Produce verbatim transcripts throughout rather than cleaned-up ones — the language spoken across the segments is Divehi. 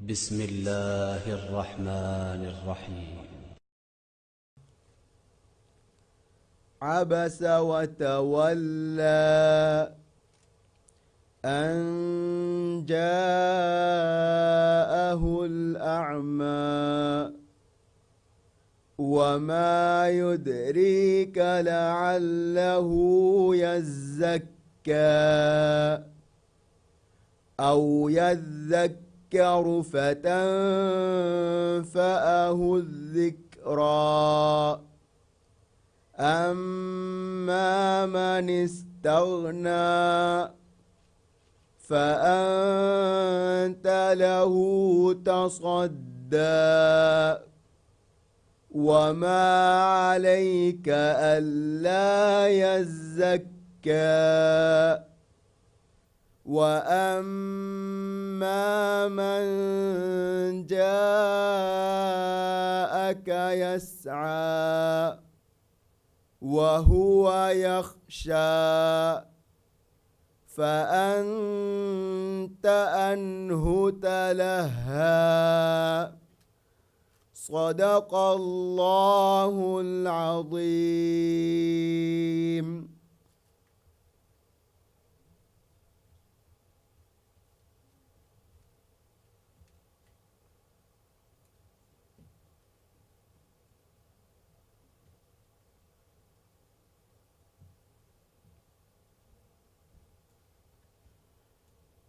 بسم الله الرحمن الرحيم. عبس وتولى أن جاءه الأعمى وما يدريك لعله يزكى أو يذكر فتنفعه الذكرى أما من استغنى فأنت له تصدى وما عليك ألا يزكى وأما من جاءك يسعى وهو يخشى فأنت عنه تلهى. صدق الله العظيم.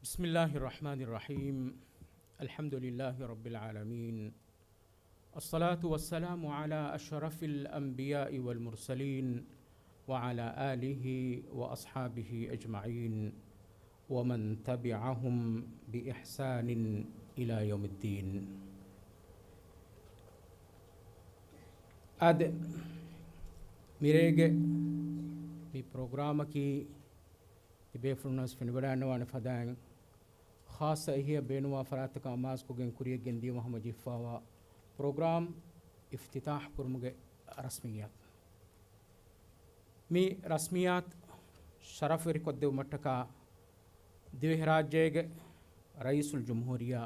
بسم الله الرحمن الرحيم. الحمد لله رب العالمين. الصلاة والسلام على أشرف الأنبياء والمرسلين وعلى آله وأصحابه أجمعين ومن تبعهم بإحسان إلى يوم الدين. އާދެ، މިރޭގެ މި ޕްރޮގްރާމަކީ ތިބޭފުޅުންނަށް ފެނިވަޑައިގަންނަވާނެ ފަދައިން، ޚާއްޞަ އެހީއަށް ބޭނުންވާ ފަރާތްތަކަށް އަމާޒުކޮށްގެން ކުރިޔަށް ގެންދިޔުމަށް ހަމަޖެހިފައިވާ ޕްރޮގްރާމް އިފްތިތާޙް ކުރުމުގެ ރަސްމިއްޔާތު. މި ރަސްމިއްޔާތު ޝަރަފުވެރިކޮށްދެވުމަށްޓަކާ ދިވެހިރާއްޖޭގެ ރައީސުލްޖުމްހޫރިއްޔާ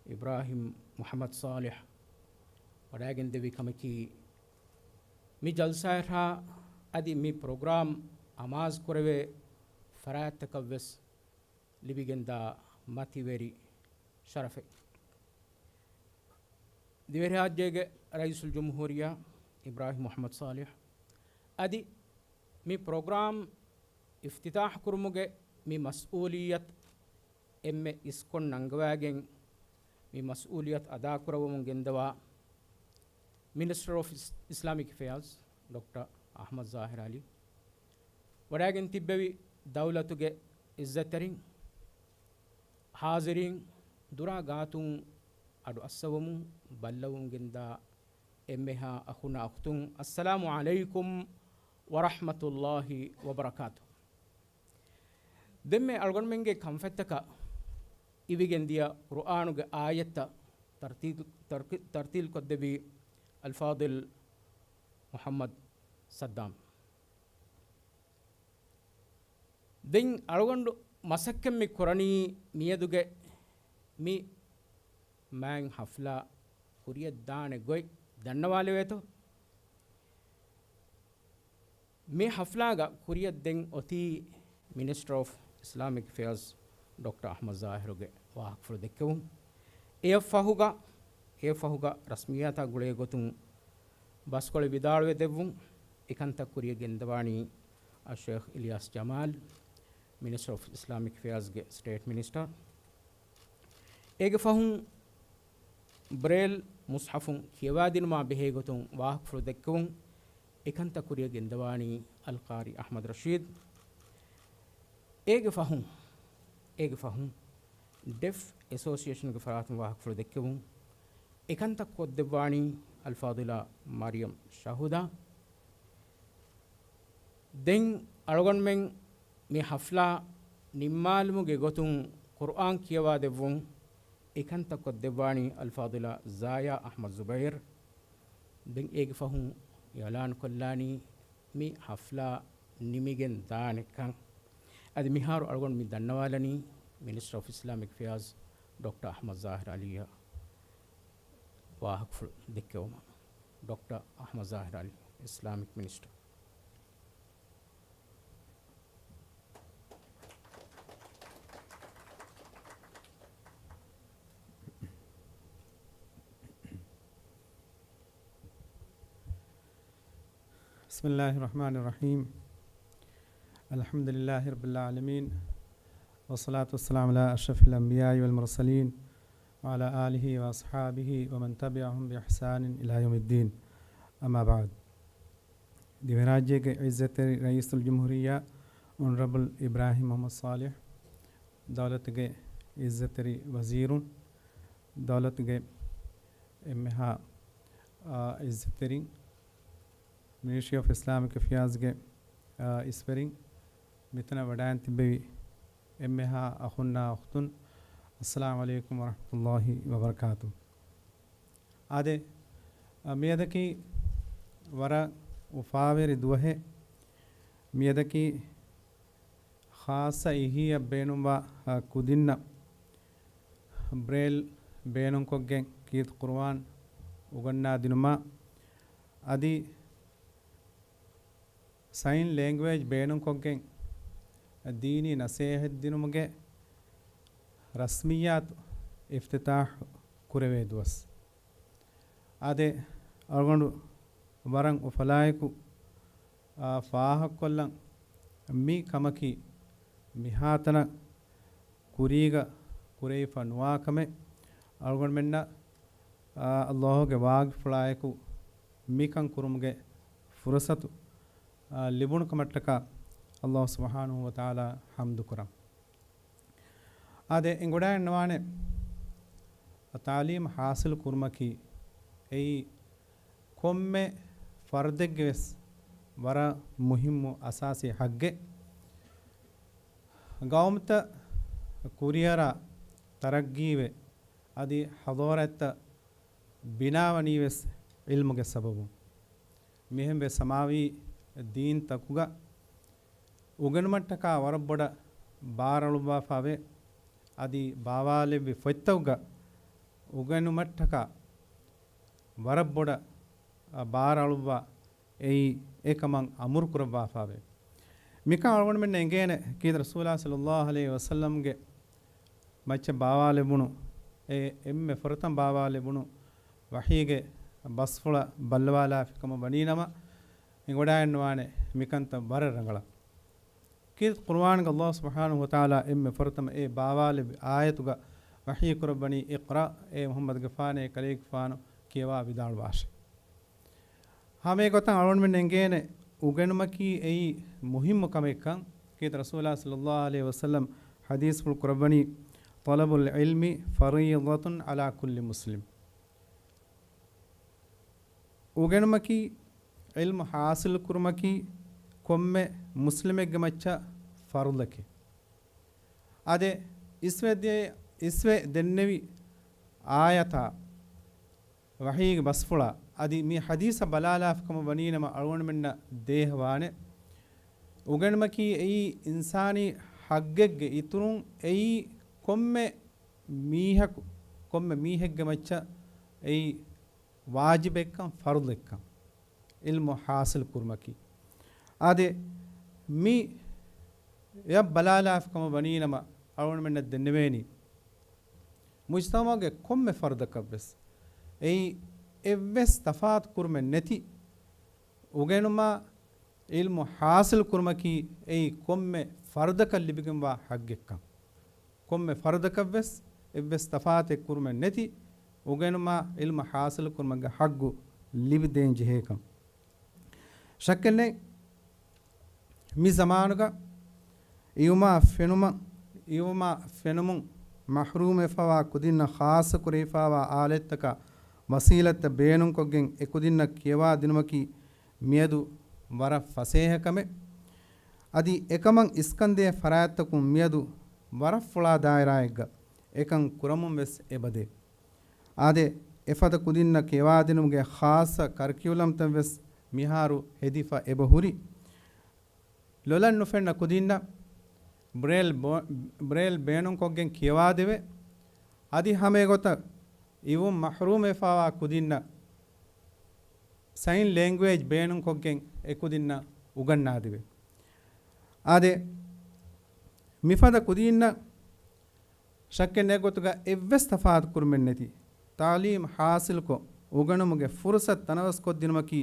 އިބްރާހިމް މުޙައްމަދު ޞާލިޙް ވަޑައިގެންދެވި ކަމަކީ، މި ޖަލްސާއަށާ އަދި މި ޕްރޮގްރާމް އަމާޒުކުރެވޭ ފަރާތްތަކަށްވެސް ލިބިގެންދާ މަތިވެރި ޝަރަފެއް. ދިވެހިރާއްޖޭގެ ރައީސުލްޖުމްހޫރިއްޔާ އިބްރާހިމް މުޙައްމަދު ޞާލިޙް އަދި މި ޕްރޮގްރާމް އިފްތިތާޙް ކުރުމުގެ މި މަސްއޫލިއްޔަތު އެންމެ އިސްކޮށް ނަންގަވައިގެން، މި މަސްއޫލިއްޔަތު އަދާކުރައްވަމުން ގެންދަވާ މިނިސްޓަރ އޮފް އިސް-، އިސްލާމިކް އެފެއާޒް ޑޮކްޓަރ އަޙްމަދު ޒާހިރު ޢަލީ ވަޑައިގެން ތިއްބެވި، ދައުލަތުގެ އިއްޒަތްތެރިން، ޙާޟިރީން، ދުރާ ގާތުން އަޑު އައްސަވަމުން ބައްލަވަމުން ގެންދާ އެންމެހާ އަޚުންނާ އުޚްތުން، އައްސަލާމު ޢަލައިކުމް ވަރަޙްމަތުﷲި ވަބަރަކާތުހު. ދެންމެ އަޅުގަނޑުމެންގެ ކަންފަތްތަކަށް އިވިގެންދިޔަ ޤުރުއާނުގެ އާޔަތްތައް ތަރްތީލް، ތަރްކި-، ތަރްތީލް ކޮށްދެއްވީ އަލްފާޟިލް މުޙައްމަދު ސައްދާމް. ދެން އަޅުގަނޑު މަސައްކަތް މި ކުރަނީ މިއަދުގެ މި މާތް ޙަފްލާ ކުރިޔަށްދާނެ ގޮތް ދަންނަވާލެވޭތޯ؟ މި ޙަފްލާގަ ކުރިޔަށްދޭން އޮތީ މިނިސްޓަރ އޮފް އިސްލާމިކް އެފެއާޒް ޑޮކްޓަރ އަޙްމަދު ޒާހިރުގެ ވާހަކަފުޅު ދެއްކެވުން. އެއަށް ފަހުގަ، އެއަށް ފަހުގަ ރަސްމިއްޔާތާ ގުޅޭ ގޮތުން ބަސްކޮޅެއް ވިދާޅުވެ ދެއްވުން. އެކަންތައް ކުރިޔަށް ގެންދަވާނީ އައްޝޭޚް އިލްޔާސް ޖަމާލް، މިނިސްޓަރ އޮފް އިސްލާމިކް އެފެއާޒްގެ ސްޓޭޓް މިނިސްޓަރ. އޭގެ ފަހުން ބްރޭލް މުޞްޙަފުން ކިޔަވާދިނުމާ ބެހޭގޮތުން ވާހަކަފުޅު ދެއްކެވުން، އެކަންތައް ކުރިޔަށް ގެންދަވާނީ އަލްޤާރީ އަޙްމަދު ރަޝީދު. އޭގެ ފަހުން، އޭގެ ފަހުން ޑެފް އެސޯސިއޭޝަންގެ ފަރާތުން ވާހަކަފުޅު ދެއްކެވުން، އެކަންތައް ކޮށްދެއްވާނީ އަލްފާޟިލާ މަރިޔަމް ޝަހުދާ. ދެން އަޅުގަނޑުމެން މި ޙަފްލާ ނިންމާލުމުގެ ގޮތުން ޤުރުއާން ކިޔަވާ ދެއްވުން، އެކަންތައް ކޮށްދެއްވާނީ އަލްފާޟިލާ ޒާޔާ އަޙްމަދު ޒުބައިރު. ދެން އޭގެ ފަހުން އިޢުލާން ކޮށްލާނީ މި ޙަފްލާ ނިމިގެން ދާނެ ކަން. އަދި މިހާރު އަޅުގަނޑު މި ދަންނަވާލަނީ މިނިސްޓަރ އޮފް އިސްލާމިކް އެފެއާޒް ޑޮކްޓަރ އަޙްމަދު ޒާހިރު ޢަލީއަށް ވާހަކަފުޅު ދެއްކެވުމަށް. ޑޮކްޓަރ އަޙްމަދު ޒާހިރު ޢަލީ، އިސްލާމިކް މިނިސްޓަރ. بسم الله الرحمن الرحيم. الحمد لله رب العالمين. والصلاة والسلام على أشرف الأنبياء والمرسلين وعلى آله وأصحابه ومن تبعهم بإحسان إلى يوم الدين. أما بعد. ދިވެހިރާއްޖޭގެ ޢިއްޒަތްތެރި ރައީސުލް ޖުމްހޫރިއްޔާ އޮނަރަބަލް އިބްރާހިމް މުޙައްމަދު ޞާލިޙް، ދައުލަތުގެ ޢިއްޒަތްތެރި ވަޒީރުން، ދައުލަތުގެ އެންމެހާ، އާ، ޢިއްޒަތްތެރިން، މިނިސްޓްރީ އޮފް އިސްލާމިކް އެފެއާޒްގެ، އާ، އިސްވެރިން، މިތަނަށް ވަޑައިން ތިއްބެވި އެންމެހާ އަޚުންނާ އުޚްތުން، އައްސަލާމު ޢަލައިކުމް ވަރަޙްމަތުﷲި ވަބަރަކާތު. އާދެ، އަ، މިއަދަކީ ވަރަށް އުފާވެރި ދުވަހެއް. މިއަދަކީ ޚާއްޞަ އިހީއަށް ބޭނުންވާ، އަ، ކުދިންނަށް ބްރޭލް ބޭނުންކޮށްގެން ކީރިތި ޤުރުއާން އުގަންނާ ދިނުމާ، އަދި ސައިން ލޭންގުއޭޖް ބޭނުންކޮށްގެން ދީނީ ނަސޭހަތް ދިނުމުގެ ރަސްމިއްޔާތު އިފްތިތާޙު ކުރެވޭ ދުވަސް. އާދެ، އަޅުގަނޑު ވަރަށް އުފަލާއެކު، އާ، ފާހަގަކޮށްލަން، މި ކަމަކީ މިހާތަނަށް ކުރީގަ ކުރެވިފަ ނުވާ ކަމެއް. އަޅުގަނޑުމެންނަށް، އާ، ﷲ ގެ ވާގިފުޅާއެކު މިކަން ކުރުމުގެ ފުރުޞަތު، އާ، ލިބުނު ކަމަށްޓަކާ ﷲ ސުބްޙާނަހޫ ވަތަޢާލާ ޙަމްދު ކުރަން. އާދެ، އެނގިވަޑައިގަންނަވާނެ، ތަޢުލީމް ޙާޞިލު ކުރުމަކީ އެއީ ކޮންމެ ފަރުދެއްގެ ވެސް ވަރަށް މުހިއްމު އަސާސީ ޙައްޤެއް. ޤައުމުތައް ކުރިއަރާ ތަރައްޤީވެ، އަދި ޙަޟާރަތްތައް ބިނާވަނީ ވެސް ޢިލްމުގެ ސަބަބުން. މިހެންވެ ސަމާވީ ދީންތަކުގަ އުގެނުމަށްޓަކާ ވަރަށް ބޮޑަށް ބާރު އަޅުއްވާފާވޭ. އަދި ބާވާލެއްވި ފޮތްތަކުގަ އުގެނުމަށްޓަކާ ވަރަށް ބޮޑަށް، އަ، ބާރު އަޅުއްވާ އެއީ އެކަމަށް އަމުރު ކުރައްވާފާވޭ. މިކަން އަޅުގަނޑުމެންނަށް އެނގޭނެ ކީރިތި ރަސޫލާ ޞައްލައްލާހު ޢަލައިހި ވަސައްލަމްގެ މައްޗަށް ބާވާލެވުނު، އެ އެންމެ ފުރަތަމަ ބާވާލެވުނު ވަޙީގެ ބަސްފުޅަށް ބައްލަވާލާފި ކަމަށް ވަނީނަމަ، އެނގިވަޑައިގަންނަވާނެ މިކަންތައް ވަރަށް ރަނގަޅަށް. ކީރިތި ޤުރުއާންގަ ﷲ ސުބްޙާނަހޫ ވަތަޢާލާ އެންމެ ފުރަތަމަ އެ ބާވާލެއްވި އާޔަތުގަ ވަޙީ ކުރައްވަނީ، "اقرأ، އޭ މުޙައްމަދުގެފާނޭ، ކަލޭގެފާނު ކިޔަވާ ވިދާޅުވާށޭ." ހަމައެގޮތަށް އަޅުގަނޑުމެން އެނގޭނެ އުގެނުމަކީ އެއީ މުހިއްމު ކަމެއްކަން. ކީރިތި ރަސޫލާ ޞައްލައްލާހު ޢަލައިހި ވަސައްލަމް ޙަދީޘްފުޅު ކުރައްވަނީ، "طلب العلم فريضة على كل مسلم." އުގެނުމަކީ، ޢިލްމު ޙާޞިލު ކުރުމަކީ ކޮންމެ މުސްލިމެއްގެ މައްޗަށް ފަރުޟަކީ. އާދެ، އިސްވެ ދޭ-، އިސްވެ ދެންނެވި އާޔަތާ، ވަޙީގެ ބަސްފުޅާ، އަދި މި ޙަދީޘަށް ބަލާލާފި ކަމަށް ވަނީނަމަ، އަޅުގަނޑުމެންނަށް ދޭހަވާނެ. އުގެނުމަކީ އެއީ އިންސާނީ ޙައްޤެއްގެ އިތުރުން އެއީ ކޮންމެ މީހަކު، ކޮންމެ މީހެއްގެ މައްޗަށް އެއީ ވާޖިބެއްކަން، ފަރުޟެއްކަން، ޢިލްމު ޙާޞިލު ކުރުމަކީ. އާދެ، މި އެއަށް ބަލާލާފި ކަމަށް ވަނީނަމަ، އަޅުގަނޑުމެންނަށް ދެންނެވޭނީ، މުޖްތަމަޢުގެ ކޮންމެ ފަރުދަކަށްވެސް އެއީ އެއްވެސް ތަފާތު ކުރުމެއް ނެތި އުގެނުމާ، ޢިލްމު ޙާޞިލު ކުރުމަކީ އެއީ ކޮންމެ ފަރުދަކަށް ލިބިގެންވާ ޙައްޤެއްކަން. ކޮންމެ ފަރުދަކަށްވެސް އެއްވެސް ތަފާތެއް ކުރުމެއް ނެތި އުގެނުމާ، ޢިލްމު ޙާޞިލު ކުރުމުގެ ޙައްޤު ލިބިދޭން ޖެހޭކަން. ޝައްކެއްނެތް، މި ޒަމާނުގަ އިވުމާ ފެނުމަށް، އިވުމާ ފެނުމުން މަޙްރޫމްވެފަވާ ކުދިންނަށް ޚާއްޞަ ކުރެވިފަވާ އާލަތްތަކާ ވަސީލަތްތައް ބޭނުންކޮށްގެން އެކުދިންނަށް ކިޔަވާ ދިނުމަކީ މިއަދު ވަރަށް ފަސޭހަ ކަމެއް. އަދި އެކަމަށް އިސްކަންދޭ ފަރާތްތަކުން މިއަދު ވަރަށް ފުޅާ ދާއިރާއެއްގަ އެކަން ކުރަމުން ވެސް އެބަދޭ. އާދެ، އެފަދަ ކުދިންނަށް ކިޔަވާދިނުމުގެ ޚާއްޞަ ކަރިކިއުލަމްތައް ވެސް މިހާރު ހެދިފަ އެބަ ހުރި. ލޮލަށް ނުފެންނަ ކުދިންނަށް ބްރޭލް ބޯ-، ބްރޭލް ބޭނުންކޮށްގެން ކިޔަވާދެވޭ. އަދި ހަމައެގޮތަށް އިވުން މަޙްރޫމްވެފާވާ ކުދިންނަށް ސައިން ލޭންގުއޭޖް ބޭނުންކޮށްގެން އެ ކުދިންނަށް އުގަންނާދެވޭ. އާދެ، މިފަދަ ކުދީންނަށް ޝައްކެއް ނެތް ގޮތުގަ އެއްވެސް ތަފާތު ކުރުމެއް ނެތި ތަޢުލީމް ޙާޞިލްކޮށް، އުގަނުމުގެ ފުރުޞަތު ތަނަވަސްކޮށްދިނުމަކީ،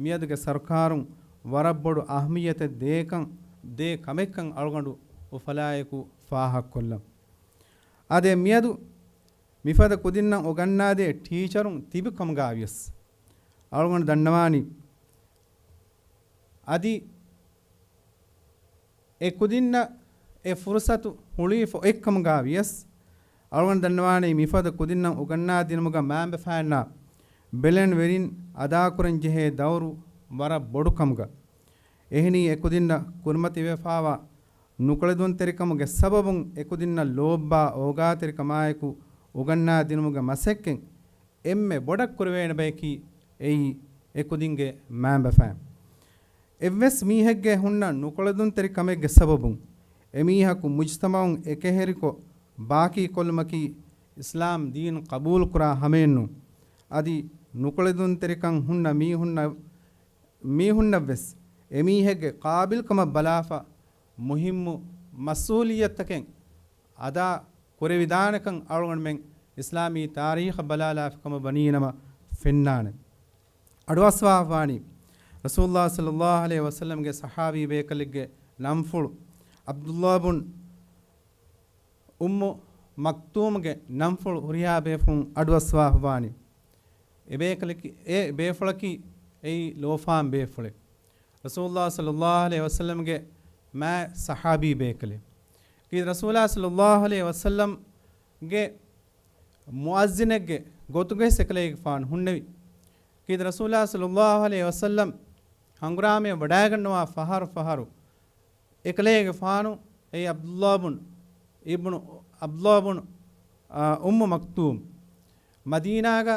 މިއަދުގެ ސަރުކާރުން ވަރަށް ބޮޑު އަހައްމިއްޔަތެއް ދޭކަން، ދޭ ކަމެއްކަން އަޅުގަނޑު އުފަލާއެކު ފާހަގަކޮށްލަން. އާދެ، މިއަދު މިފަދަ ކުދިންނަށް އުގަންނާދޭ ޓީޗަރުން ތިބި ކަމުގައިވިޔަސް، އަޅުގަނޑު ދަންނަވާނީ، އަދި އެ ކުދިންނަށް އެ ފުރުޞަތު ހުޅުވިފަ އޮތްކަމުގައި ވިޔަސް، އަޅުގަނޑު ދަންނަވާނީ މިފަދަ ކުދިންނަށް އުގަންނާދިނުމުގަ މައިންބަފައިންނާ ބެލެނިވެރިން އަދާކުރަންޖެހޭ ދައުރު ވަރަށް ބޮޑު ކަމުގަ. އެހެނީ އެ ކުދިންނަށް ކުރިމަތިވެފާވާ ނުކުޅެދުންތެރިކަމުގެ ސަބަބުން އެ ކުދިންނަށް ލޯބިވާ އޯގާތެރިކަމާއެކު އުގަންނާދިނުމުގެ މަސައްކަތް އެންމެ ބޮޑަށް ކުރެވޭނެ ބަޔަކީ އެއީ އެ ކުދިންގެ މައިންބަފައިން. އެއްވެސް މީހެއްގެ ހުންނަ ނުކުޅެދުންތެރި ކަމެއްގެ ސަބަބުން އެމީހަކު މުޖްތަމަޢުން އެކަހެރިކޮށް ބާކީކޮށްލުމަކީ އިސްލާމް ދީން ޤަބޫލުކުރާ ހަމައެއްނޫން. އަދި ނުކުޅެދުންތެރިކަން ހުންނަ މީހުންނަށް، މީހުންނަށްވެސް އެމީހެއްގެ ޤާބިލްކަމަށް ބަލާފަ މުހިއްމު މަސްއޫލިއްޔަތުތަކެއް އަދާ ކުރެވިދާނެކަން އަޅުގަނޑުމެން އިސްލާމީ ތާރީޚަށް ބަލާލާފި ކަމަށް ވަނީނަމަ ފެންނާނެ. އަޑުއައްސަވާފަވާނީ ރަސޫލުﷲ ޞައްލަﷲ ޢަލައިހި ވަސައްލަމްގެ ޞަޙާބީ ބޭކަލެއްގެ ނަންފުޅު، ޢަބްދުﷲ ބުން އުއްމު މަކްތޫމްގެ ނަންފުޅު ހުރިހާ ބޭފުޅުން އަޑުއައްސަވާފަވާނީ. އެ ބޭކަލަކީ، އެ ބޭފުޅަކީ އެއީ ލޯފާން ބޭފުޅެއް. ރަސޫލުﷲ ޞައްލަﷲ ޢަލައިހި ވަސައްލަމްގެ މާތް ޞަޙާބީ ބޭކަލެއް. ކީރިތި ރަސޫލާ ޞައްލަﷲ ޢަލައިހި ވަސައްލަމްގެ މުއައްޒިނެއްގެ ގޮތުގައި އެކަލޭގެފާނު ހުންނެވި. ކީރިތި ރަސޫލާ ޞައްލަﷲ ޢަލައިހި ވަސައްލަމް ހަނގުރާމަޔަށް ވަޑައިގަންނަވާ ފަހަރު ފަހަރު އެކަލޭގެފާނު އެއީ ޢަބްދުﷲ ބުން އިބްނު، ޢަބްދުﷲ ބުން، އާ، އުއްމު މަކްތޫމް މަދީނާގަ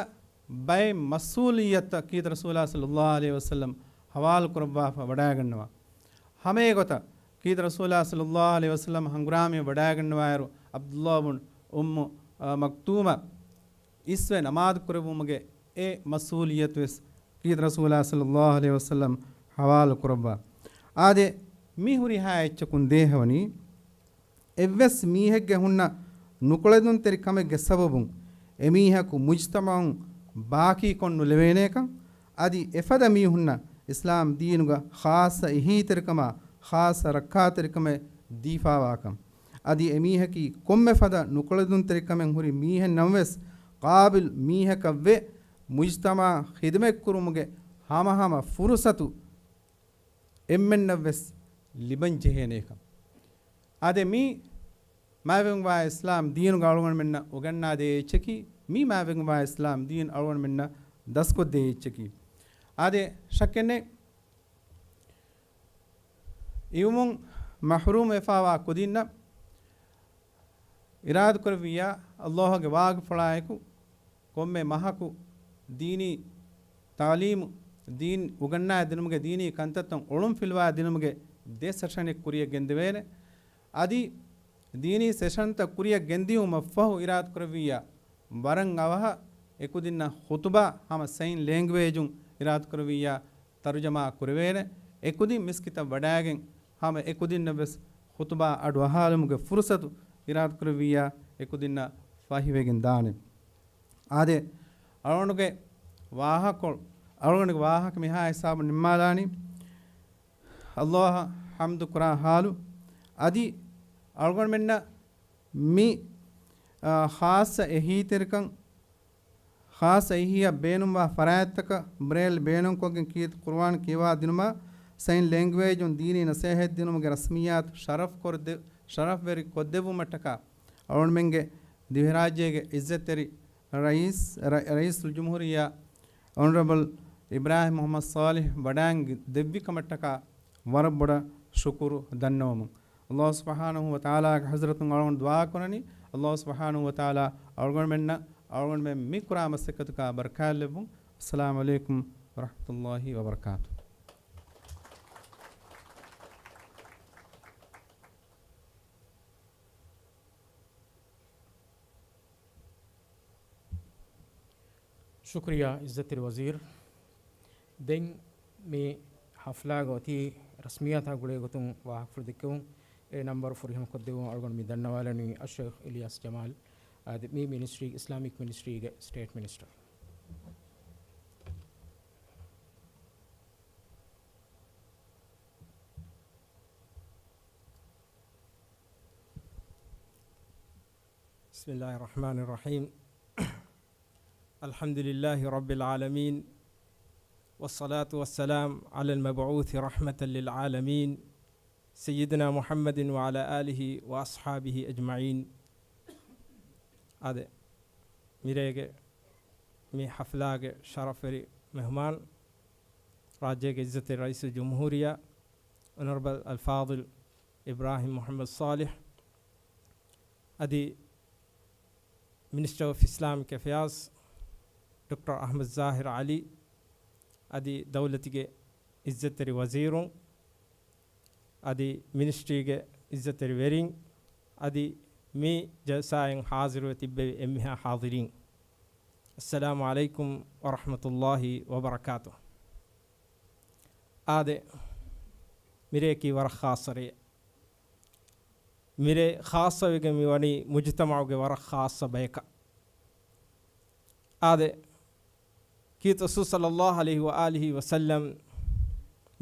ބައެއް މަސްއޫލިއްޔަތުތައް ކީރިތި ރަސޫލާ ޞައްލަﷲ ޢަލައިހި ވަސައްލަމް ޙަވާލު ކުރައްވާފަ ވަޑައިގަންނަވާ. ހަމައެގޮތަށް ކީރިތި ރަސޫލާ ޞައްލަﷲ ޢަލައިހި ވަސައްލަމް ހަނގުރާމަޔަށް ވަޑައިގަންނަވާއިރު، ޢަބްދުﷲ ބުން އުއްމު، އާ، މަކްތޫމަށް އިސްވެ ނަމާދު ކުރެއްވުމުގެ އެ މަސްއޫލިއްޔަތުވެސް ކީރިތި ރަސޫލާ ޞައްލަﷲ ޢަލައިހި ވަސައްލަމް ޙަވާލު ކުރައްވާ. އާދެ، މި ހުރިހާ އެއްޗަކުން ދޭހަވަނީ، އެއްވެސް މީހެއްގެ ހުންނަ ނުކުޅެދުންތެރި ކަމެއްގެ ސަބަބުން އެމީހަކު މުޖްތަމަޢުން ބާކީކޮށް ނުލެވޭނޭކަން، އަދި އެފަދަ މީހުންނަށް އިސްލާމް ދީނުގަ ޚާއްޞަ އެހީތެރިކަމާ ޚާއްޞަ ރައްކާތެރިކަމެއް ދީފާވާކަން. އަދި އެމީހަކީ ކޮންމެ ފަދަ ނުކުޅެދުންތެރިކަމެއް ހުރި މީހެއް ނަމަވެސް، ޤާބިލް މީހަކަށްވެ، މުޖްތަމަޢަށް ޚިދުމަތްކުރުމުގެ ހަމަހަމަ ފުރުޞަތު އެންމެންނަށްވެސް ލިބަންޖެހޭނޭކަން. އާދެ، މީ މާތްވެގެންވާ އިސްލާމް ދީނުގަ އަޅުގަނޑުމެންނަށް އުގަންނާދޭ އެއްޗަކީ، މީ މާތްވެގެންވާ އިސްލާމް ދީން އަޅުގަނޑުމެންނަށް ދަސްކޮށްދޭ އެއްޗަކީ. އާދެ، ޝައްކެއްނެތް. އިވުމުން މަޙްރޫމް ވެފާވާ ކުދިންނަށް އިރާދަކުރެއްވިއްޔާ، ﷲ ގެ ވާގިފުޅާއެކު ކޮންމެ މަހަކު ދީނީ ތަޢުލީމު، ދީން އުގަންނާ ދިނުމުގެ ދީނީ ކަންތައްތައް އޮޅުން ފިލުވާ ދިނުމުގެ ދެ ސެޝަނެއް ކުރިޔަށް ގެންދެވޭނެ. އަދި ދީނީ ސެޝަންތައް ކުރިޔަށް ގެންދިޔުމަށްފަހު އިރާދަކުރެއްވިއްޔާ، ވަރަށް އަވަހަށް އެކުދިންނަށް ޚުތުބާ ހަމަ ސައިން ލޭންގުއޭޖުން އިރާދަކުރެއްވިއްޔާ، ތަރުޖަމާ ކުރެވޭނެ. އެކުދިން މިސްކިތަށް ވަޑައިގެން ހަމަ އެކުދިންނަށްވެސް ޚުތުބާ އަޑުއަހާލުމުގެ ފުރުޞަތު އިރާދަކުރެއްވިއްޔާ، އެކުދިންނަށް ފަހިވެގެން ދާނެ. އާދެ، އަޅުގަނޑުގެ ވާހަކަ، އަޅުގަނޑުގެ ވާހަކަ މިހާ ހިސާބުން ނިންމާލާނީ. ﷲ އަށް ޙަމްދު ކުރާ ޙާލު. އަދި އަޅުގަނޑުމެންނަށް މި، އާ، ޚާއްޞަ އެހީތެރިކަން، ޚާއްޞަ އެހީއަށް ބޭނުންވާ ފަރާތްތަކަށް ބްރޭލް ބޭނުންކޮށްގެން ކީރިތި ޤުރުއާން ކިޔަވާ ދިނުމާ، ސައިން ލެންގުއޭޖުން ދީނީ ނަސޭހަތް ދިނުމުގެ ރަސްމިއްޔާތު ޝަރަފް ކޮށްދެ-، ޝަރަފްވެރި ކޮށްދެއްވުމަށްޓަކާ، އަޅުގަނޑުމެންގެ ދިވެހިރާއްޖޭގެ ޢިއްޒަތްތެރި ރައީސް، ރަ-، ރައީސުލްޖުމްހޫރިއްޔާ އޮނަރަބަލް އިބްރާހިމް މުޙައްމަދު ޞާލިޙް ވަޑައިގެން ދެއްވި ކަމަށްޓަކާ ވަރަށް ބޮޑަށް ޝުކުރު ދަންނަވަމުން. ﷲ ސުބްޙާނަހޫ ވަތަޢާލާގެ ޙަޟްރަތުން އަޅުގަނޑު ދުޢާ ކުރަނީ، ﷲ ސުބްޙާނަހޫ ވަތަޢާލާ އަޅުގަނޑުމެންނަށް، އަޅުގަނޑުމެން މި ކުރާ މަސައްކަތުގަ ބަރަކާތް ލެއްވުން. އައްސަލާމު ޢަލައިކުމް ވަރަޙްމަތުﷲ ވަބަރަކާތުހު. ޝުކުރިއްޔާ އިއްޒަތްތެރި ވަޒީރު. ދެން މި ޙަފްލާގެ އޮތީ ރަސްމިއްޔާތާ ގުޅޭ ގޮތުން ވާހަކަފުޅު ދެއްކެވުން. އެ ނަންބަރު ފުރިހަމަ ކޮށްދެއްވުން އަޅުގަނޑު މި ދަންނަވާލަނީ އައްޝައިޚް އިލްޔާސް ޖަމާލް، އާދެ، މި މިނިސްޓްރީގެ، އިސްލާމިކް މިނިސްޓްރީގެ ސްޓޭޓް މިނިސްޓަރ. بسم الله الرحمن الرحيم. الحمد لله رب العالمين، والصلاة والسلام على المبعوث رحمة للعالمين، سيدنا محمد وعلى آله وأصحابه أجمعين. އާދެ، މިރޭގެ މި ޙަފްލާގެ ޝަރަފްވެރި މެހުމާން، ރާއްޖޭގެ އިއްޒަތްތެރި ރައީސުލް ޖުމްހޫރިއްޔާ، އޮނަރަބަލް އަލްފާޟިލް އިބްރާހިމް މުޙައްމަދު ޞާލިޙް، އަދި މިނިސްޓަރ އޮފް އިސްލާމިކް އެފެއާޒް ޑޮކްޓަރ އަޙްމަދު ޒާހިރު ޢަލީ، އަދި ދައުލަތުގެ އިއްޒަތްތެރި ވަޒީރުން، އަދި މިނިސްޓްރީގެ އިއްޒަތްތެރި ވެރިން، އަދި މި ޖަލްސާއިން ޙާޟިރުވެ ތިއްބެވި އެންމެހާ ޙާޟިރީން، އައްސަލާމު ޢަލައިކުމް ވަރަޙްމަތުﷲި ވަބަރަކާތުހު. އާދެ، މިރޭއަކީ ވަރަށް ޚާއްޞަ ރެއެއް. މިރޭ ޚާއްޞަވެގެން މި ވަނީ މުޖުތަމަޢުގެ ވަރަށް ޚާއްޞަ ބަޔަކަށް. އާދެ، ކީރިތި ރަސޫލު ޞައްލައްލާހު ޢަލައިހި ވައާލިހި ވަސައްލަމް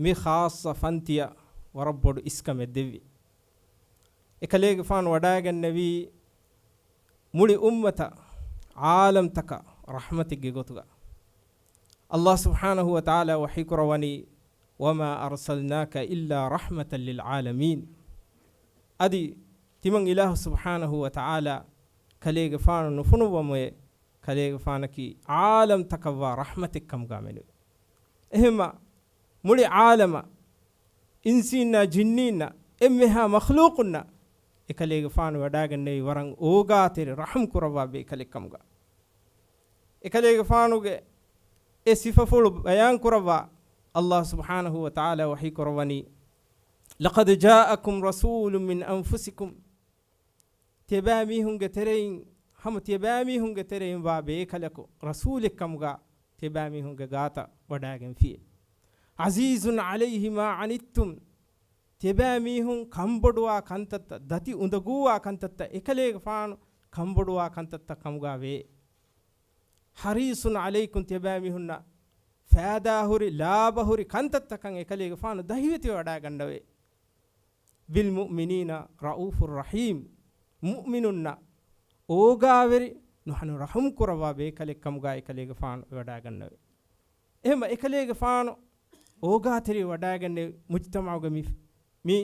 މި ޚާއްޞަ ފަންތިއަށް ވަރަށް ބޮޑު އިސްކަމެއް ދެއްވި. އެކަލޭގެފާނު ވަޑައިގެންނެވީ މުޅި އުއްމަތަށް، ޢާލަމްތަކަށް ރަޙްމަތެއްގެ ގޮތުގަ. ﷲ ސުބްޙާނަހޫ ވަތަޢާލާ ވަޙީކުރައްވަނީ، وما أرسلناك إلا رحمة للعالمين. އަދި ތިމަން އިލާހު ސުބްޙާނަހޫ ވަތަޢާލާ ކަލޭގެފާނު ނުފޮނުއްވަމުއޭ، ކަލޭގެފާނަކީ ޢާލަމްތަކަށްވާ ރަޙްމަތެއްކަމުގާ މެނުވި. އެހެންމަ މުޅި ޢާލަމަށް، އިންސީންނާ ޖިންނީންނަށް، އެންމެހާ މަޚްލޫޤުންނަށް އެކަލޭގެފާނު ވަޑައިގެންނެވި ވަރަށް އޯގާތެރި ރަޙުމް ކުރައްވާ ބޭކަލެއްކަމުގަ. އެކަލޭގެފާނުގެ އެ ސިފަފުޅު ބަޔާން ކުރައްވާ، ﷲ ސުބްޙާނަހޫ ވަތަޢާލާ ވަޙީ ކުރައްވަނީ، لقد جاءكم رسول من أنفسكم. ތިޔަބައިމީހުންގެ ތެރެއިން، ހަމަ ތިޔަބައިމީހުންގެ ތެރެއިން ވާ ބޭކަލަކު ރަސޫލެއްކަމުގަ ތިޔަބައިމީހުންގެ ގާތަށް ވަޑައިގެންފިއޭ. عزيز عليه ما عنتم. ތިޔަބައިމީހުން ކަންބޮޑުވާ ކަންތައްތައް، ދަތި އުނދަގޫވާ ކަންތައްތައް އެކަލޭގެފާނު ކަންބޮޑުވާ ކަންތައްތައް ކަމުގާ ވޭ. حريص عليكم، ތިޔަބައިމީހުންނަށް ފައިދާހުރި، ލާބަހުރި ކަންތައްތަކަށް އެކަލޭގެފާނު ދަހިވެތިވެ ވަޑައިގަންނަވޭ. بالمؤمنين رءوف رحيم، މުއުމިނުންނަށް އޯގާވެރި، ނުހަނު ރަޙުމް ކުރައްވާ ބޭކަލެއްކަމުގާ އެކަލޭގެފާނު ވަޑައިގަންނަވޭ. އެހެންމަ އެކަލޭގެފާނު އޯގާތެރި ވަޑައިގެންނެވި މުޖްތަމަޢުގެ މި، މި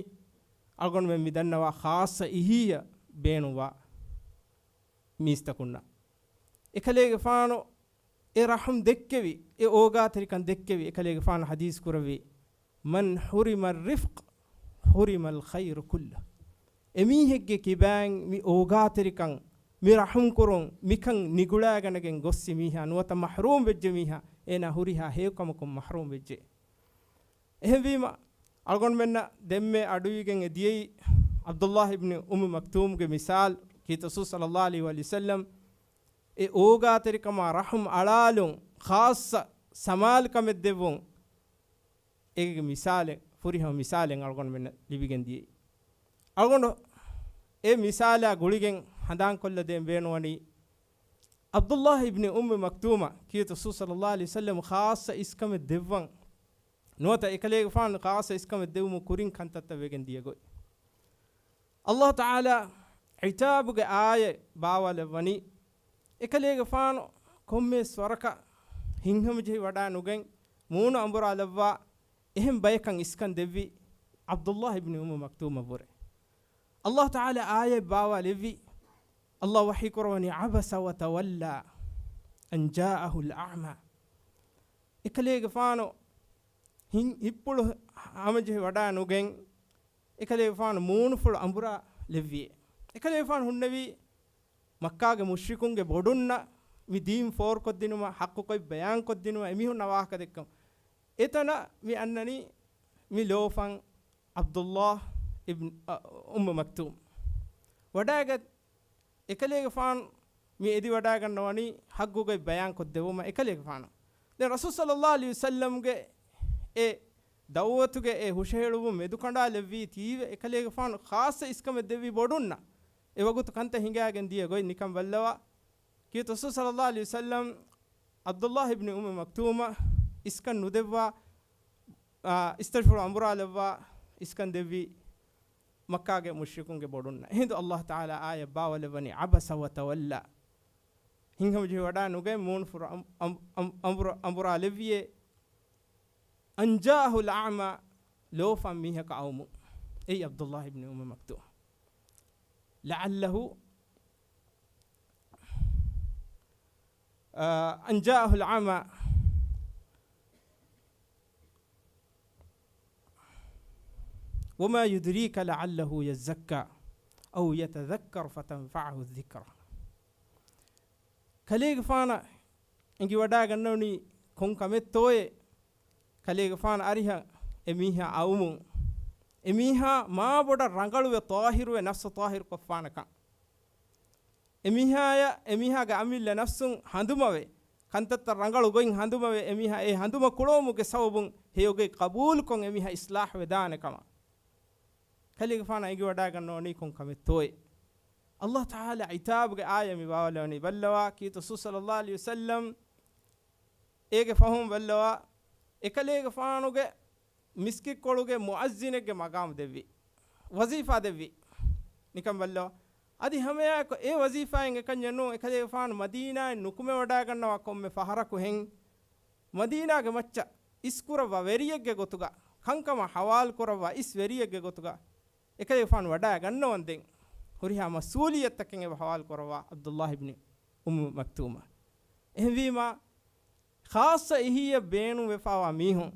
އަޅުގަނޑުމެން މި ދަންނަވާ ޚާއްޞަ އިހީއަށް ބޭނުންވާ މީސްތަކުންނަށް. އެކަލޭގެފާނު އެ ރަޙުމް ދެއްކެވި، އެ އޯގާތެރިކަން ދެއްކެވި، އެކަލޭގެފާނު ޙަދީޘް ކުރެއްވި، من حرم الرفق حرم الخير كله. އެމީހެއްގެ ކިބައިން މި އޯގާތެރިކަން، މި ރަޙުމްކުރުން، މިކަން ނިގުޅާގަނެގެން ގޮއްސި މީހާ ނުވަތަ މަޙްރޫމް ވެއްޖެ މީހާ، އޭނާ ހުރިހާ ހެޔޮކަމަކުން މަޙްރޫމް ވެއްޖެ. އެހެންވީމަ، އަޅުގަނޑުމެންނަށް ދެންމެ އަޑުއިވިގެން އެ ދިޔައީ ޢަބްދުﷲ އިބްނު އުއްމު މަކްތޫމްގެ މިސާލު، ކީރިތި ރަސޫލު ޞައްލައްލާހު ޢަލައިހި ވަސައްލަމް އެ އޯގާތެރިކަމާ ރަޙުމް އަޅާލުން، ޚާއްޞަ ސަމާލުކަމެއް ދެއްވުން، އޭގެ މިސާލެއް، ފުރިހަމަ މިސާލެއް އަޅުގަނޑުމެންނަށް ލިބިގެން ދިޔައީ. އަޅުގަނޑު އެ މިސާލާ ގުޅިގެން ހަނދާންކޮށްލަދޭން ބޭނުންވަނީ، ޢަބްދުﷲ އިބްނު އުއްމު މަކްތޫމަށް ކީރިތި ރަސޫލު ޞައްލައްލާހު ޢަލައިހި ވަސައްލަމް ޚާއްޞަ އިސްކަމެއް ދެއްވަން ނުވަތަ އެކަލޭގެފާނު ޚާއްޞަ އިސްކަމެއް ދެއްވުމުގެ ކުރިން ކަންތައްތައް ވެގެން ދިޔަ ގޮތް. ﷲ ތަޢާލާ ޢިތާބުގެ އާޔަތް ބާވާލައްވަނީ، އެކަލޭގެފާނު ކޮންމެވެސް ވަރަކަށް ހިތްހަމަޖެހި ވަޑާ ނުގެން މޫނު އަނބުރާލައްވާ އެހެން ބަޔަކަށް އިސްކަން ދެއްވި ޢަބްދުﷲ އިބްނު އުއްމު މަކްތޫމަށްވުރެ. ﷲ ތަޢާލާ އާޔަތް ބާވާލެއްވި، ﷲ ވަޙީ ކުރައްވަނީ، عبس وتولى أن جاءه الأعمى. އެކަލޭގެފާނު ހިތް-، ހިތްޕުޅު ހަމަޖެހި ވަޑާ ނުގެން، އެކަލޭގެފާނު މޫނުފުޅު އަނބުރާ ލެއްވިއޭ. އެކަލޭގެފާނު ހުންނެވީ، މައްކާގެ މުޝްރިކުންގެ ބޮޑުންނަށް މި ދީން ފޯރުކޮށްދިނުމަށް، ޙައްޤުކޮށް ބަޔާންކޮށްދިނުމަށް، އެމީހުންނަށް ވާހަކަ ދެއްކަމުން، އެތަނަށް މި އަންނަނީ މި ލޯފަން ޢަބްދުﷲ އިބްނު، އަ، އުއްމު މަކްތޫމް. ވަޑައިގަތް އެކަލޭގެފާނު މި އެދިވަޑައިގަންނަވަނީ ޙައްޤުގައި ބަޔާންކޮށްދެވުމަށް އެކަލޭގެފާނު. ދެން ރަސޫލު ޞައްލައްލާހު ޢަލައިހި ވަސައްލަމްގެ އެ ދަޢުވަތުގެ އެ ހުށަހެޅުވުން މެދުކަނޑާލެއްވީ ތީވެ އެކަލޭގެފާނު ޚާއްޞަ އިސްކަމެއް ދެއްވި ބޮޑުންނަށް. އެ ވަގުތު ކަންތައް ހިނގާގެން ދިޔަ ގޮތް ނިކަން ބައްލަވާ. ކީރިތި ރަސޫލު ޞައްލައްލާހު ޢަލައިހި ވަސައްލަމް ޢަބްދުﷲ އިބްނު އުއްމި މަކްތޫމަށް އިސްކަން ނުދެއްވާ، އާ، އިސްތަށިފުޅު އަނބުރާލައްވާ އިސްކަން ދެއްވީ މައްކާގެ މުޝްރިކުންގެ ބޮޑުންނަށް. އެހިނދު ﷲ ތަޢާލާ އާޔަތް ބާވަލައްވަނީ عبس وتولى. ހިތްހަމަޖެހި ވަޑާ ނުގަތް މޫނުފުރަ އަނބު-، އަނބު-، އަނބުރާ-، އަނބުރާލެއްވިއޭ. أن جاءه الأعمى، ލޯފަން މީހަކަށް އައުމުން. އެއީ ޢަބްދުﷲ އިބްނު އުއްމި މަކްތޫމް. لعله، އާ، أن جاءه الأعمى وما يدريك لعله يزكى أو يتذكر فتنفعه الذكرى. ކަލޭގެފާނަށް އެނގިވަޑާގަންނަވަނީ ކޮން ކަމެއްތޯއޭ؟ ކަލޭގެފާނު އަރިހަށް އެ މީހާ އައުމުން، އެ މީހާ މާ ބޮޑަށް ރަނގަޅުވެ، ޠާހިރުވެ، ނަފްސު ޠާހިރުކޮށްފާނެކަން. އެ މީހާޔަށް، އެ މީހާގެ އަމިއްލަ ނަފްސުން ހަނދުމަވެ، ކަންތައްތައް ރަނގަޅު ގޮތް ހަނދުމަވެ، އެ މީހާ އެ ހަނދުމަ ކުޅަވުމުގެ ސަބަބުން ހެޔޮގޮތް ޤަބޫލުކޮށް އެ މީހާ އިޞްލާޙު ވެދާނެ ކަމަށް. ކަލޭގެފާނަށް އެނގިވަޑާގަންނަވަނީ ކޮން ކަމެއްތޯއޭ؟ ﷲ ތަޢާލާ ޢިތާބުގެ އާޔަތް މި ބާވަލަވަނީ ބައްލަވާ، ކީރިތި ރަސޫލު ޞައްލައްލާހު ޢަލައިހި ވަސައްލަމް އޭގެ ފަހުން ބައްލަވާ، އެކަލޭގެފާނުގެ މިސްކިތްކޮޅުގެ މުއައްޒިނެއްގެ މަގާމު ދެއްވި، ވަޒީފާ ދެއްވި. ނިކަން ބައްލަވާ. އަދި ހަމައެއާއެކު އެ ވަޒީފާއިން އެކަންޏެއް ނޫން، އެކަލޭގެފާނު މަދީނާއިން ނުކުމެވަޑާގަންނަވާ ކޮންމެ ފަހަރަކު ހެން، މަދީނާގެ މައްޗަށް އިސްކުރައްވާ ވެރިއެއްގެ ގޮތުގަ، ކަންކަމަށް ހަވާލުކުރައްވާ އިސް ވެރިއެއްގެ ގޮތުގަ، އެކަލޭގެފާނު ވަޑާގަންނަވަންދެން ހުރިހާ މަސްއޫލިއްޔަތުތަކެއް އެބަ ހަވާލުކުރައްވާ ޢަބްދުﷲ އިބްނި އުއްމު މަކްތޫމަށް. އެހެންވީމާ، ޚާއްޞަ އެހީއަށް ބޭނުންވެފާވާ މީހުން،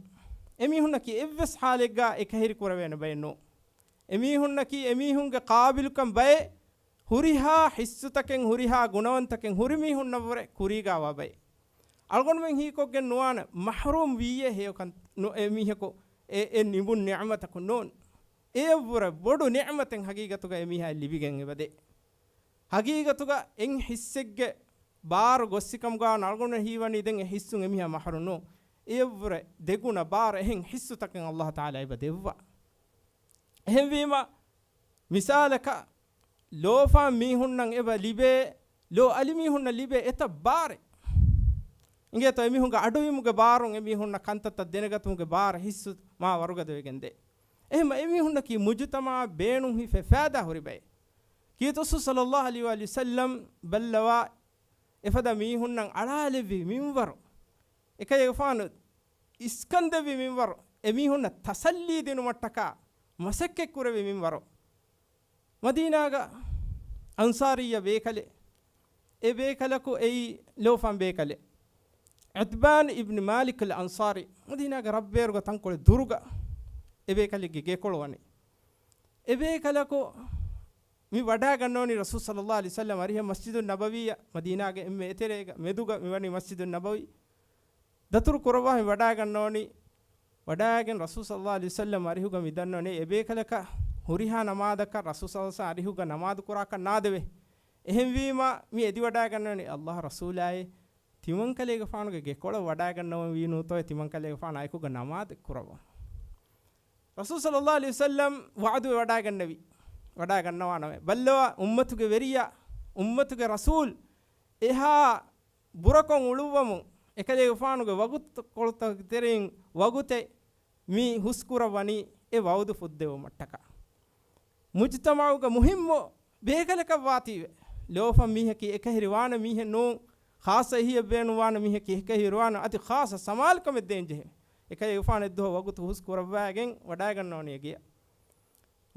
އެމީހުންނަކީ އެއްވެސް ޙާލެއްގަ އެކަހެރި ކުރެވޭނެ ބައެއް ނޫން. އެމީހުންނަކީ އެމީހުންގެ ޤާބިލުކަން ބައެއް، ހުރިހާ ޙިއްސުތަކެއް، ހުރިހާ ގުނަވަންތަކެއް ހުރި މީހުންނަށްވުރެ ކުރީގާވާ ބައެއް. އަޅުގަނޑުމެން ހީކޮށްގެން ނުވާނެ، މަޙްރޫމް ވީއޭ ހެޔޮކަން ނު-، އެ މީހަކު އެ، އެ ނިމުން ނިޢުމަތަކުން ނޫން. އެއަށްވުރެ ބޮޑު ނިޢުމަތެއް ހަގީގަތުގަ އެމީހާއަށް ލިބިގެން އެބަދޭ. ހަގީގަތުގަ އެއް ޙިއްސެއްގެ ބާރު ގޮއްސިކަމުގަ އަޅުގަނޑު ހީވަނީ ދެން އެ ޙިއްސުން އެމީހާ މަޙްރޫމް ނޫން. އެއަށްވުރެ ދެގުނަ ބާރު އެހެން ޙިއްސުތަކެއް ﷲ ތަޢާލާ އެބަ ދެއްވާ. އެހެންވީމަ، މިސާލަކަށް، ލޯފާން މީހުންނަށް އެބަ ލިބޭ، ލޯ އަލި މީހުންނަށް ލިބޭ އެތައް ބާރެއް. އިނގޭތޯ، އެމީހުންގެ އަޑުއިވުމުގެ ބާރުން އެމީހުންނަށް ކަންތައްތައް ދެނެގަތުމުގެ ބާރު ޙިއްސު މާ ވަރުގަދަ ވެގެންދޭ. އެހެންމަ އެމީހުންނަކީ މުޖުތަމަޢަށް ބޭނުން ހިފެ ފައިދާ ހުރި ބައެއް. ކީރިތި ރަސޫލު ޞައްލައްލާހު ޢަލައިހި ވަސައްލަމް ބައްލަވާ، އެފަދަ މީހުންނަށް އަޅާލެއްވި މިންވަރު، އެކަލޭގެފާނު އިސްކަންދެއްވި މިންވަރު، އެމީހުންނަށް ތަސައްލީ ދިނުމަށްޓަކާ މަސައްކަތްކުރެއްވި މިންވަރު. މަދީނާގަ އަންޞާރިއްޔަ ބޭކަލެއް، އެ ބޭކަލަކު އެއީ ލޯފަން ބޭކަލެއް. ޢިތްބާން އިބްނި މާލިކް އަލް އަންޞާރީ، މަދީނާގެ ރަށްބޭރުގަ ތަންކޮޅެއް ދުރުގަ އެ ބޭކަލެއްގެ ގެކޮޅު ވަނީ. އެ ބޭކަލަކު މި ވަޑާގަންނަވަނީ ރަސޫލު ޞައްލައްލާހު ޢަލައިހި ވަސައްލަމް އަރިހަށް މަސްޖިދުއް ނަބަވީއަށް، މަދީނާގެ އެންމެ އެތެރޭގަ މެދުގަ މިވަނީ މަސްޖިދުއް ނަބަވީ. ދަތުރު ކުރައްވާ މި ވަޑާގަންނަވަނީ، ވަޑާގެން ރަސޫލު ޞައްލައްލާހު ޢަލައިހި ވަސައްލަމް އަރިހުގަ މި ދަންނަވަނީ އެ ބޭކަލަކަށް ހުރިހާ ނަމާދަކަށް ރަސޫލު ޞައްލައްލާހު ޢަލައިހި ވަސައްލަމް އަރިހުގަ ނަމާދު ކުރާކަށް ނާދެވޭ. އެހެންވީމަ، މި އެދިވަޑާގަންނަވަނީ ﷲ ރަސޫލާއޭ، ތިމަންކަލޭގެފާނުގެ ގެކޮޅަށް ވަޑާގަންނަވަން ވީ ނޫންތޯއޭ، ތިމަންކަލޭގެފާނާ އެކުގަ ނަމާދެއް ކުރައްވަން. ރަސޫލު ޞައްލައްލާހު ޢަލައިހި ވަސައްލަމް ވަޢުދުވެ ވަޑާގަންނެވި، ވަޑާގަންނަވާނަމޭ. ބައްލަވާ، އުއްމަތުގެ ވެރިޔާ، އުއްމަތުގެ ރަސޫލް، އެހާ ބުރަކޮށް އުޅުއްވަމުން އެކަލޭގެފާނުގެ ވަގުތުކޮޅުތަކުގެ ތެރެއިން ވަގުތެއް މި ހުސްކުރައްވަނީ އެ ވަޢުދު ފުއްދެވުމަށްޓަކާ. މުޖުތަމަޢުގަ މުހިއްމު ބޭކަލަކަށް ވާތީވެ، ލޯފަން މީހަކީ އެކަހެރި ވާނެ މީހެއް ނޫން، ޚާއްޞަ އެހީއެއް ބޭނުން ވާނެ މީހަކީ އެކަހެރި ވާނެ، އަދި ޚާއްޞަ ސަމާލުކަމެއް ދޭންޖެހޭ. އެކަލޭގެފާނު އެއްދުވަހު ވަގުތު ހުސް ކުރައްވާގެން ވަޑާގަންނަވަނީ އެ ގެޔަށް.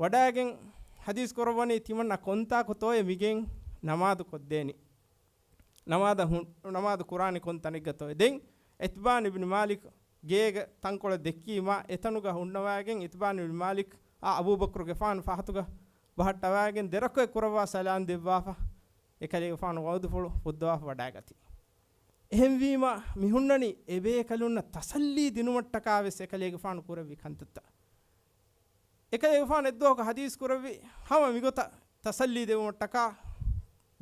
ވަޑާގެން ޙަދީޘް ކުރައްވަނީ ތިމަންނަ ކޮންތާކު ތޯއޭ މިގެން ނަމާދު ކޮށްދޭނީ. ނަމާދަށް ހު-، ނަމާދު ކުރާނީ ކޮން ތަނެއްގަތޯ؟ ދެން ޢިތްބާން އިބްނި މާލިކް ގޭގެ ތަންކޮޅެއް ދެއްކީމާ، އެތަނުގަ ހުންނަވާގެން ޢިތްބާން އިބްނި މާލިކް އާ އަބޫބަކުރުގެފާނު ފަހަތުގަ ބަހައްޓަވާގެން ދެރަކޮޅެއް ކުރައްވާ ސަލާން ދެއްވާފަ، އެކަލޭގެފާނު ވަޢުދުފުޅު ފުއްދަވާފަ ވަޑާގަތީ. އެހެންވީމާ، މި ހުންނަނީ އެބޭކަލުންނަށް ތަސައްލީ ދިނުމަށްޓަކާ ވެސް އެކަލޭގެފާނު ކުރެއްވި ކަންތައްތައް. އެކަލޭގެފާނު އެއްދުވަހަކު ޙަދީޘް ކުރެއްވި ހަމަ މިގޮތަށް ތަސައްލީ ދެވުމަށްޓަކާ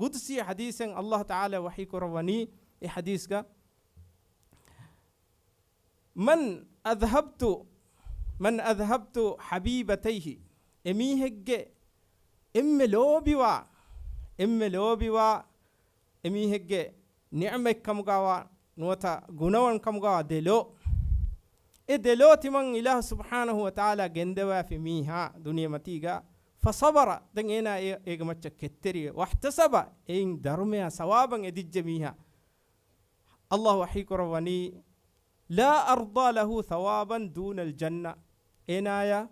ޤުދުސީ ޙަދީޘެއް ﷲ ތަޢާލާ ވަޙީ ކުރައްވަނީ އެ ޙަދީޘްގަ، "من أذهبت، من أذهبت حبيبتيه"، އެމީހެއްގެ އެންމެ ލޯބިވާ، އެންމެ ލޯބިވާ އެމީހެއްގެ ނިޢުމަތްކަމުގަވާ ނުވަތަ ގުނަވަންކަމުގަވާ ދެލޯ، އެ ދެލޯ ތިމަން އިލާހު ސުބްޙާނަހު ވަތަޢާލާ ގެންދަވާފި މީހާ ދުނިޔެމަތީގަ، "فصبر"، ދެން އޭނާ އޭ-، އޭގެ މައްޗަށް ކެތްތެރިވެ، "واحتسب"، އެއިން ދަރުމަޔާ ސަވާބަށް އެދިއްޖެ މީހާ، ﷲ ވަޙީ ކުރައްވަނީ، "لا أرضى له ثوابا دون الجنة"، އޭނާޔަށް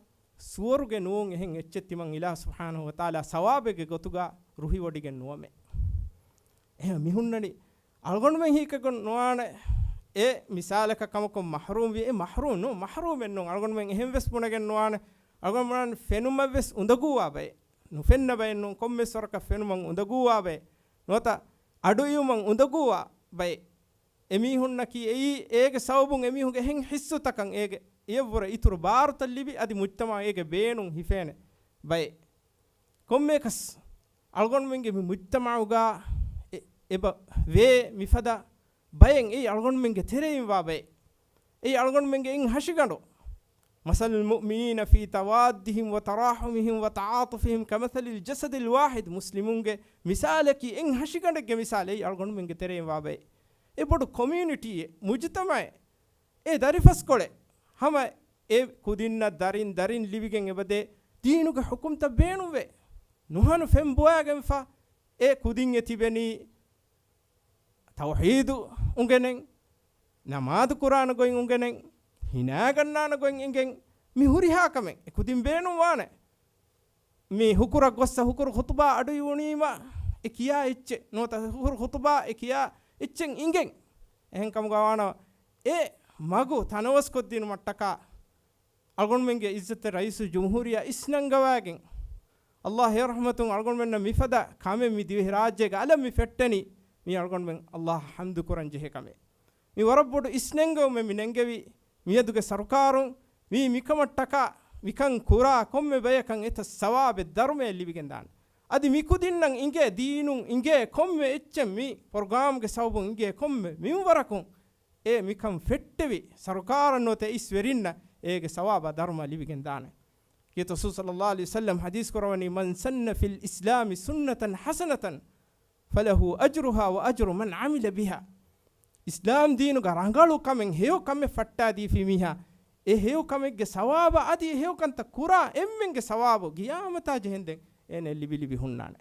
ސުވަރުގެ ނޫން އެހެން އެއްޗެއް ތިމަން އިލާހު ސުބްޙާނަހު ވަތަޢާލާ ސަވާބެއްގެ ގޮތުގަ ރުހިވޮޑިގެން ނުވަމޭ. އެހެން މި ހުންނަނީ އަޅުގަނޑުމެން ހީކަކުން ނުވާނެ. އެ މިސާލަކަށް ކަމަކުން މަޙްރޫމް ވި، އެ މަޙްރޫމް ނޫން، މަޙްރޫމެއް ނޫން. އަޅުގަނޑުމެން އެހެން ވެސް ބުނެގެން ނުވާނެ. އަޅުގަނޑުމެން ފެނުމަށް ވެސް އުނދަގޫވާ ބައެއް، ނުފެންނަ ބައެއް ނޫން، ކޮންމެސް ވަރަކަށް ފެނުމަށް އުނދަގޫވާ ބައެއް، ނުވަތަ އަޑުއިވުމަށް އުނދަގޫވާ ބައެއް. އެމީހުންނަކީ އެއީ އޭގެ ސަބަބުން އެމީހުންގެ އެހެން ޙިއްސުތަކަށް އޭގެ އެއަށްވުރެ އިތުރު ބާރުތައް ލިބި، އަދި މުޖްތަމަޢު އޭގެ ބޭނުން ހިފޭނެ ބައެއް. ކޮންމެއަކަސް އަޅުގަނޑުމެންގެ މި މުޖްތަމަޢުގަ އެ-، އެބަ ވޭ މިފަދަ ބައެއް އެއީ އަޅުގަނޑުމެންގެ ތެރެއިން ވާ ބައެއް. އެއީ އަޅުގަނޑުމެންގެ އިން ހަށިގަނޑު. "مثل المؤمنين في توادهم وتعاطفهم كمثل الجسد الواحد"، މުސްލިމުންގެ މިސާލަކީ އިން ހަށިގަނޑެއްގެ މިސާލެއް އަޅުގަނޑުމެންގެ ތެރެއިން ވާ ބައެއް. އެ ބޮޑު ކޮމިއުނިޓީއެއް، މުޖުތަމަޢެއް، އެ ދަރިފަސްކޮޅެއް، ހަމަ އެ ކުދިންނަށް ދަރިން ދަރިން ލިބިގެން އެބަދޭ ދީނުގެ ޙުކުމްތައް ބޭނުންވޭ. ނުހަނު ފެން ބޮވާގެންފަ އެ ކުދިން އެ ތިބެނީ ތައުޙީދު އުނގެނެން، ނަމާދު ކުރާނެ ގޮތް އުނގެނެން، ހިނާގަންނާނެ ގޮތް އިނގެން، މި ހުރިހާ ކަމެއް އެ ކުދިން ބޭނުންވާނެ. މި ހުކުރަށް ގޮއްސަ ހުކުރު ޚުޠުބާ އަޑު އިވުނީމަ އެ ކިޔާ އެއްޗެއް ނުވަތަ ހުކުރު ޚުޠުބާ އެ ކިޔާ އެއްޗެއް އިނގެން. އެހެން ކަމުގަ ވާނަމަ އެ މަގު ތަނަވަސްކޮށްދިނުމަށްޓަކާ އަޅުގަނޑުމެންގެ ޢިއްޒަތްތެރި ރައީސުލްޖުމްހޫރިއްޔާ އިސްނަންގަވާގެން، ﷲ އެ ރަޙްމަތުން އަޅުގަނޑުމެންނަށް މިފަދަ ކަމެއް މި ދިވެހިރާއްޖޭގަ އަލަށް މި ފެއްޓެނީ، މީ އަޅުގަނޑުމެން ﷲ އަށް ޙަމްދު ކުރަން ޖެހޭ ކަމެއް. މި ވަރަށް ބޮޑު އިސްނެންގެވުމެއް މި ނެންގެވީ. މިއަދުގެ ސަރުކާރުން މީ މިކަމަށްޓަކާ މިކަން ކުރާ ކޮންމެ ބަޔަކަށް އެތައް ސަވާބެއް ދަރުމައެއް ލިބިގެން ދާނެ. އަދި މި ކުދިންނަށް އިނގޭ ދީނުން އިނގޭ ކޮންމެ އެއްޗެއް މި ޕްރޮގްރާމްގެ ސަބަބުން އިނގޭ ކޮންމެ މިންވަރަކުން އެ މިކަން ފެއްޓެވި ސަރުކާރަށް ނުވަތަ އިސް ވެރިންނަށް އޭގެ ސަވާބާ ދަރުމަ ލިބިގެން ދާނެ. ކީރިތި ރަސޫލު ޞައްލައްލާހު ޢަލައިހި ވަސައްލަމަ ޙަދީޘް ކުރައްވަނީ، "من سن في الإسلام سنة حسنة فله أجرها وأجر من عمل بها." އިސްލާމް ދީނުގަ ރަނގަޅު ކަމެއް ހެޔޮ ކަމެއް ފައްޓާދީފި މީހާ، އެ ހެޔޮ ކަމެއްގެ ސަވާބަށް އަދި އެ ހެޔޮ ކަންތައް ކުރާ އެންމެންގެ ސަވާބު ގިޔާމަތާ ޖެހެންދެން އޭނަ ލިބި ލިބި ހުންނާނެ.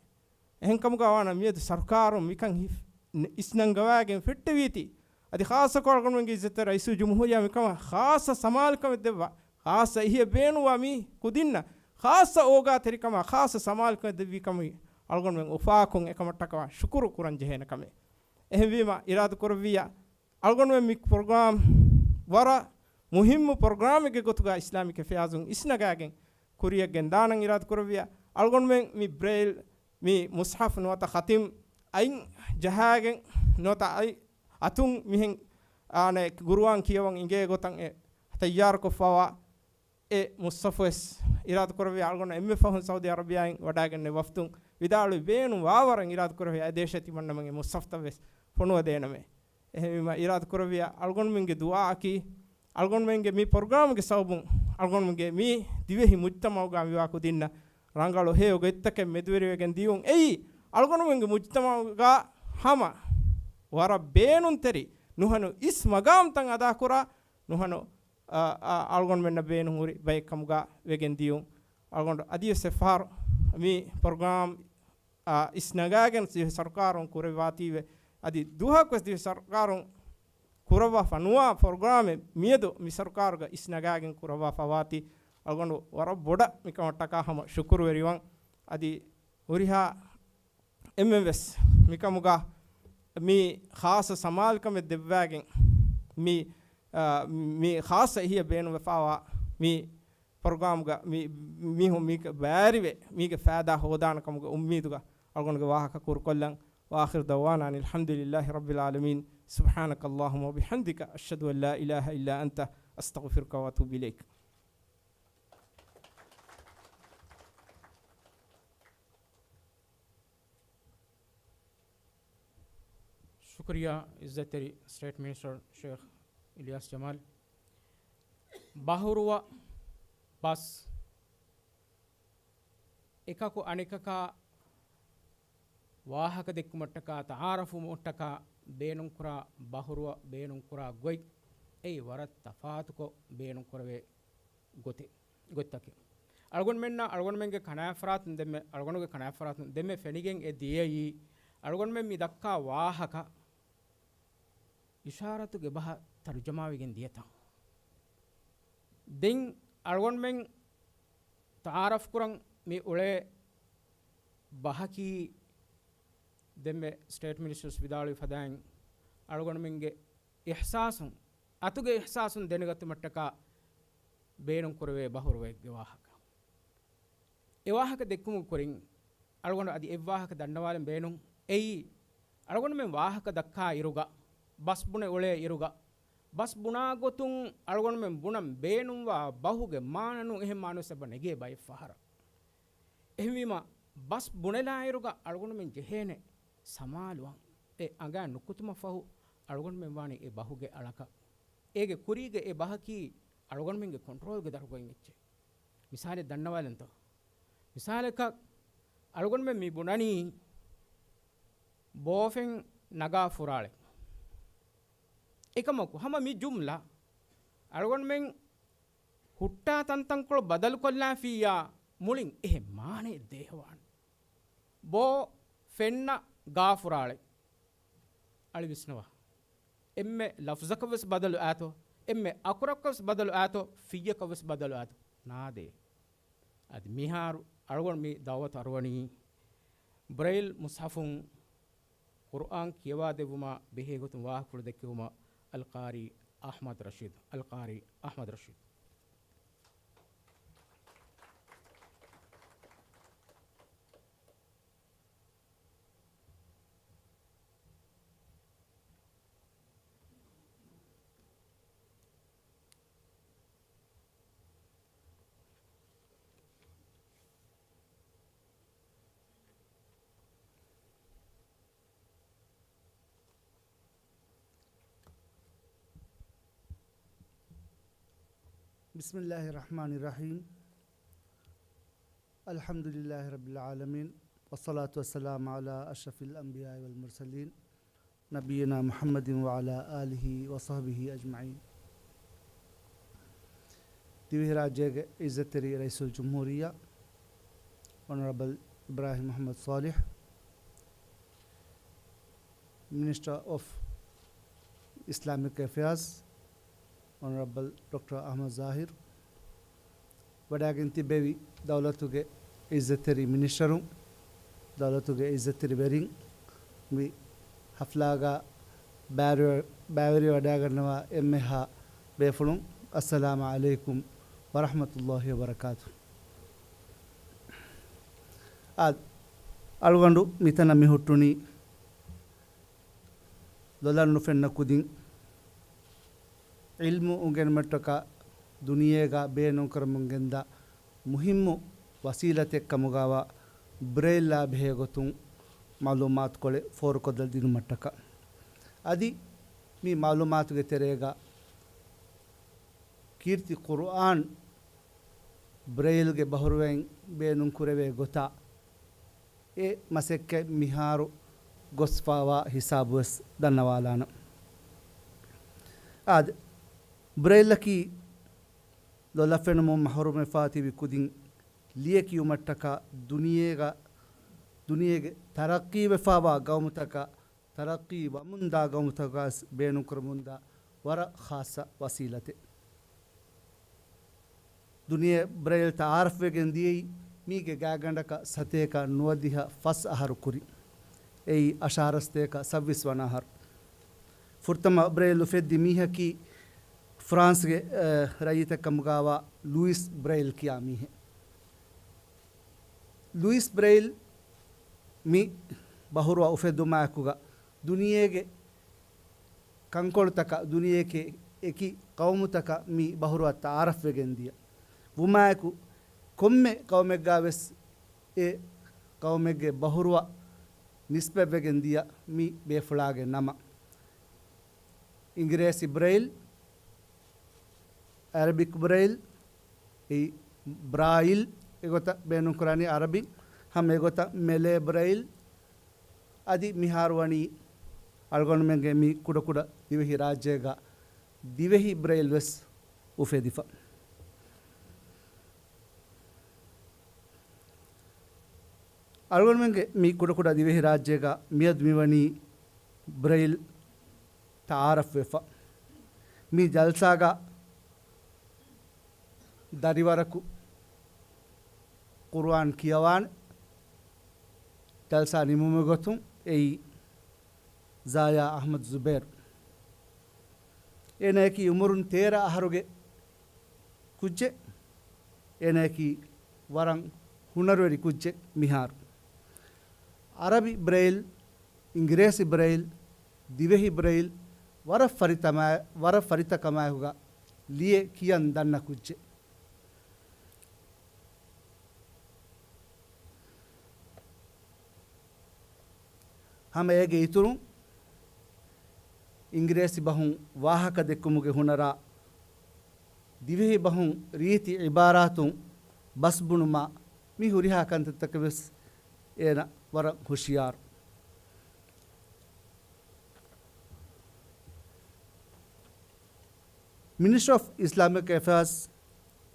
އެހެންކަމުގަ ވާނަ މިއަދު ސަރުކާރުން މިކަން ހިފް-، ނި-، އިސްނަންގަވާގެން ފެއްޓެވީތީ. އަދި ޚާއްޞަކޮށް އަޅުގަނޑުމެންގެ ޢިއްޒަތްތެރި ރައީސުލްޖުމްހޫރިއްޔާ މިކަމަށް ޚާއްޞަ ސަމާލުކަމެއް ދެއްވާ، ޚާއްޞަ އެހީއެއް ބޭނުންވާ މި ކުދިންނަށް ޚާއްޞަ އޯގާތެރިކަމާ ޚާއްޞަ ސަމާލުކަމެއް ދެއްވި ކަމުގެ އަޅުގަނޑުމެން އުފާކޮށް އެކަމަށްޓަކައި ޝުކުރު ކުރަން ޖެހޭނެ ކަމެއް. އެހެންވީމަ އިރާދަކުރެއްވިއްޔާ، އަޅުގަނޑުމެން މި ޕްރޮގްރާމް ވަރަށް މުހިއްމު ޕްރޮގްރާމެއްގެ ގޮތުގަ އިސްލާމިކް އެފެއާޒުން އިސްނަގާގެން ކުރިޔަށް ގެންދާނަން އިރާދަކުރެއްވިއްޔާ، އަޅުގަނޑުމެން މި ބްރެއިލް، މި މުޞްޙަފް ނުވަތަ ޚަތިމް އަތް ޖަހާގެން ނުވަތަ އަތް އަތުން މިހެން އާނެ ގުރުއާން ކިޔަވަން އިނގޭ ގޮތަށް އެ ތައްޔާރުކޮށްފަވާ އެ މުޞްޙަފުވެސް އިރާދަކުރެއްވިއްޔާ، އަޅުގަނޑު އެންމެ ފަހުން ސައުދީ އަރަބިޔާއިން ވަޑައިގެންނެވި ވަފްދުން ވިދާޅުވި ބޭނުން ވާވަރަށް އިރާދަކުރެއްވިއްޔާ، އެ ދޭށޭ ތިމަންނަމެން އެ މުޞްޙަފްތައްވެސް ފޮނުވަދޭނަމޭ. އެހެންވީމަ އިރާދަކުރެއްވިއްޔާ، އަޅުގަނޑުމެންގެ ދުޢާއަކީ، އަޅުގަނޑުމެންގެ މި ޕްރޮގްރާމްގެ ސަބަބުން އަޅުގަނޑުމެންގެ މި ދިވެހި މުޖްތަމަޢުގަ މިވާ ކުދިންނަށް ރަނގަޅު ހެޔޮ ގޮތްތަކެއް މެދުވެރިވެގެން ދިޔުން. އެއީ، އަޅުގަނޑުމެންގެ މުޖްތަމަޢުގަ ހަމަ ވަރަށް ބޭނުންތެރި ނުހަނު އިސް މަގާމްތައް އަދާކުރާ ނުހަނު އަ، އަ، އަޅުގަނޑުމެންނަށް ބޭނުން ހުރި ބައެއް ކަމުގަ ވެގެން ދިޔުން. އަޅުގަނޑު އަދިވެސް އެއްފަހަރު މި ޕްރޮގްރާމް، އަ، އިސްނަގާގެން ދިވެހި ސަރުކާރުން ކުރެއްވާތީވެ، އަދި ދުވަހަކުވެސް ދިވެހި ސަރުކާރުން ކުރައްވާފަ ނުވާ ޕްރޮގްރާމެއް މިއަދު މި ސަރުކާރުގަ އިސްނަގާގެން ކުރައްވާފަ ވާތީ، އަޅުގަނޑު ވަރަށް ބޮޑަށް މިކަމަށްޓަކާ ހަމަ ޝުކުރުވެރިވަން. އަދި ހުރިހާ އެންމެންވެސް މިކަމުގަ މި ޚާއްޞަ ސަމާލުކަމެއް ދެއްވާގެން މި، އާ، މި ޚާއްޞަ އެހީއަށް ބޭނުންވެފަވާ މި ޕްރޮގްރާމްގަ މި، މީހުން މީގަ ބައިވެރިވެ، މީގެ ފައިދާ ހޯދާނެ ކަމުގެ އުއްމީދުގަ އަޅުގަނޑުގެ ވާހަކަ ކުރުކޮށްލަން. وآخر دعوانا أن الحمد لله رب العالمين. سبحانك اللهم وبحمدك، أشهد أن لا إله إلا أنت، أستغفرك وأتوب إليك. ޝުކުރިއްޔާ ޢިއްޒަތްތެރި ސްޓޭޓް މިނިސްޓަރ ޝޭޚް އިލްޔާސް ޖަމާލް. ބަހުރުވަ ބަސް އެކަކު އަނެކަކާ ވާހަކަ ދެއްކުމަށްޓަކާ ތަޢާރަފުވުމަށްޓަކާ ބޭނުންކުރާ ބަހުރުވަ ބޭނުންކުރާ ގޮތް އެއީ ވަރަށް ތަފާތުކޮށް ބޭނުންކުރެވޭ ގޮތެއް، ގޮތްތަކެއް. އަޅުގަނޑުމެންނަށް އަޅުގަނޑުމެންގެ ކަނާތްފަރާތުން ދެންމެ، އަޅުގަނޑުގެ ކަނާތްފަރާތުން ދެންމެ ފެނިގެން އެ ދިޔައީ، އަޅުގަނޑުމެން މި ދައްކާ ވާހަކަ އިޝާރަތުގެ ބަހަށް ތަރުޖަމާވެގެން ދިޔަތަން. ދެން އަޅުގަނޑުމެން ތަޢާރަފް ކުރަން މި އުޅޭ ބަހަކީ، ދެންމެ ސްޓޭޓް މިނިސްޓަރސް ވިދާޅުވި ފަދައިން އަޅުގަނޑުމެންގެ އިޙްސާސުން، އަތުގެ އިޙްސާސުން ދެނެގަތުމަށްޓަކާ ބޭނުންކުރެވޭ ބަހުރުވައެއްގެ ވާހަކަ. އެ ވާހަކަ ދެއްކުމުގެ ކުރިން އަޅުގަނޑު އަދި އެއްވާހަކަ ދަންނަވާލަން ބޭނުން. އެއީ، އަޅުގަނޑުމެން ވާހަކަ ދައްކާ އިރުގަ، ބަސް ބުނެ އުޅޭ އިރުގަ، ބަސް ބުނާ ގޮތުން އަޅުގަނޑުމެން ބުނަން ބޭނުންވާ ބަހުގެ މާނަ ނޫން އެހެން މާނަވެސް އެބަ ނެގޭ ބައެއް ފަހަރަށް. އެހެންވީމަ، ބަސް ބުނެލާއިރުގަ އަޅުގަނޑުމެން ޖެހޭނެ ސަމާލުވާން. އެ އަނގައިން ނުކުތުމަށްފަހު އަޅުގަނޑުމެން ވާނީ އެ ބަހުގެ އަޅަކަށް. އޭގެ ކުރީގަ އެ ބަހަކީ އަޅުގަނޑުމެންގެ ކޮންޓްރޯލްގެ ދަށުގައި އެއްޗެއް. މިސާލެއް ދަންނަވާލަންތޯ؟ މިސާލަކަށް އަޅުގަނޑުމެން މި ބުނަނީ ބޯފެން ނަގާ ފުރާޅެއް. އެކަމަކު ހަމަ މި ޖުމްލަ އަޅުގަނޑުމެން ހުއްޓާ ތަންތަންކޮޅު ބަދަލުކޮށްލާފިއްޔާ މުޅިން އެހެން މާނައެއް ދޭހަވާނެ. ބޯ ފެންނަ ގާފުރާޅެއް. އަޅި ވިސްނަވާ. އެންމެ ލަފްޒަކަށް ވެސް ބަދަލު އާތޯ، އެންމެ އަކުރަކަށް ވެސް ބަދަލު އާތޯ، ފިއްޔަކަށް ވެސް ބަދަލު އާތޯ. ނާދޭ. އަދި މިހާރު އަޅުގަނޑު މި ދަޢުވަތު އަރުވަނީ ބްރެއިލް މުޞްޙަފުން ޤުރުއާން ކިޔަވާ ދެއްވުމާ ބެހޭ ގޮތުން ވާހަކަފުޅު ދެއްކެވުމަށް އަލްޤާރީ އަޙްމަދު ރަޝީދު، އަލްޤާރީ އަޙްމަދު ރަޝީދު. بسم الله الرحمن الرحيم. الحمد لله رب العالمين، والصلاة والسلام على أشرف الأنبياء والمرسلين، نبينا محمد وعلى آله وصحبه أجمعين. ދިވެހިރާއްޖޭގެ ޢިއްޒަތްތެރި ރައީސުލްޖުމްހޫރިއްޔާ، އޮނަރަބަލް އިބްރާހިމް މުޙައްމަދު ޞާލިޙް، މިނިސްޓަރ އޮފް އިސްލާމިކް އެފެއާޒް، އޮނަރަބަލް ޑޮކްޓަރ އަޙްމަދު ޒާހިރު، ވަޑައިގެން ތިއްބެވި ދައުލަތުގެ ޢިއްޒަތްތެރި މިނިސްޓަރުން، ދައުލަތުގެ ޢިއްޒަތްތެރި ވެރިން، މި ޙަފްލާގަ ބައިވެރި، ބައިވެރިވެ ވަޑައިގަންނަވާ އެންމެހާ ބޭފުޅުން، އައްސަލާމު ޢަލައިކުމް ވަރަޙްމަތުﷲި ވަބަރަކާތު. އާ، އަޅުގަނޑު މިތަނަށް މި ހުއްޓުނީ ލޮލަށް ނުފެންނަ ކުދިން ޢިލްމު އުނގެނުމަށްޓަކާ ދުނިޔޭގަ ބޭނުންކުރަމުން ގެންދާ މުހިއްމު ވަސީލަތެއް ކަމުގައިވާ ބްރެއިލްއާ ބެހޭ ގޮތުން މަޢުލޫމާތުކޮޅެއް ފޯރުކޮށްލަދިނުމަށްޓަކާ. އަދި މި މަޢުލޫމާތުގެ ތެރޭގަ ކީރިތި ޤުރުއާން ބްރެއިލްގެ ބަހުރުވައިން ބޭނުންކުރެވޭ ގޮތާ އެ މަސައްކަތް މިހާރު ގޮސްފާވާ ހިސާބުވެސް ދަންނަވާލާނަން. އާދެ، ބްރެއިލްއަކީ ލޮލަށް ފެނުމުން މަޙްރޫމްވެފާ ތިބި ކުދިން ލިޔެ ކިޔުމަށްޓަކާ ދުނިޔޭގަ، ދުނިޔޭގެ ތަރައްޤީވެފާވާ ގައުމުތަކަށް ތަރައްޤީ ވަމުންދާ ގައުމުތަކާސް ބޭނުންކުރަމުންދާ ވަރަށް ޚާއްޞަ ވަސީލަތެއް. ދުނިޔެ ބްރެއިލް ތައާރަފްވެގެން ދިޔައީ މީގެ ގާތްގަނޑަކަށް ސަތޭކަ ނުވަދިހަ ފަސް އަހަރު ކުރިން. އެއީ އަށާރަސްތޭކަ ސައްވީސް ވަނަ އަހަރު. ފުރަތަމަ ބްރެއިލް އުފެއްދި މީހަކީ ފްރާންސްގެ، އަ، ރައްޔިތެއް ކަމުގައިވާ ލުއިސް ބްރެއިލް ކިޔާ މީހެއް. ލުއިސް ބްރެއިލް މި ބަހުރުވަ އުފެއްދުމާއެކުގަ ދުނިޔޭގެ ކަންކޮޅުތަކަށް، ދުނިޔޭގެ އެކި ޤައުމުތަކަށް މި ބަހުރުވަ ތައާރަފްވެގެން ދިޔަ ވުމާއެކު، ކޮންމެ ޤައުމެއްގަ ވެސް އެ ޤައުމެއްގެ ބަހުރުވަ ނިސްބަތްވެގެން ދިޔަ މި ބޭފުޅާގެ ނަމަ. އިނގިރޭސި ބްރެއިލް، އަރަބިކް ބްރެއިލް، އެއީ ބްރާއިލް އެގޮތަށް ބޭނުންކުރާނީ އަރަބިން، ހަމަ އެގޮތަށް މެލޭ ބްރެއިލް. އަދި މިހާރު ވަނީ އަޅުގަނޑުމެންގެ މި ކުޑަކުޑަ ދިވެހި ރާއްޖޭގަ ދިވެހި ބްރެއިލް ވެސް އުފެދިފަ. އަޅުގަނޑުމެންގެ މި ކުޑަކުޑަ ދިވެހި ރާއްޖޭގަ މިއަދު މިވަނީ ބްރެއިލް ތައާރަފްވެފަ. މި ޖަލްސާގަ ދަރިވަރަކު ޤުރުއާން ކިޔަވާނެ. ޖަލްސާ ނިމުމުގެ ގޮތުން އެއީ ޒާޔާ އަޙްމަދު ޒުބޭރު. އޭނަޔަކީ އުމުރުން ތޭރަ އަހަރުގެ ކުއްޖެއް. އޭނަޔަކީ ވަރަށް ހުނަރުވެރި ކުއްޖެއް މިހާރު. އަރަބި ބްރެއިލް، އިނގިރޭސި ބްރެއިލް، ދިވެހި ބްރެއިލް ވަރަށް ފަރިތަމާ-، ވަރަށް ފަރިތަކަމާއެކުގަ ލިޔެ ކިޔަން ދަންނަ ކުއްޖެއް. ހަމަ އޭގެ އިތުރުން، އިނގިރޭސި ބަހުން ވާހަކަ ދެއްކުމުގެ ހުނަރާ، ދިވެހި ބަހުން ރީތި އިބާރާތުން ބަސް ބުނުމާ، މި ހުރިހާ ކަންތައްތަކަށް ވެސް އޭނަ ވަރަށް ހުޝިޔާރު. މިނިސްޓްރީ އޮފް އިސްލާމިކް އެފެއާޒް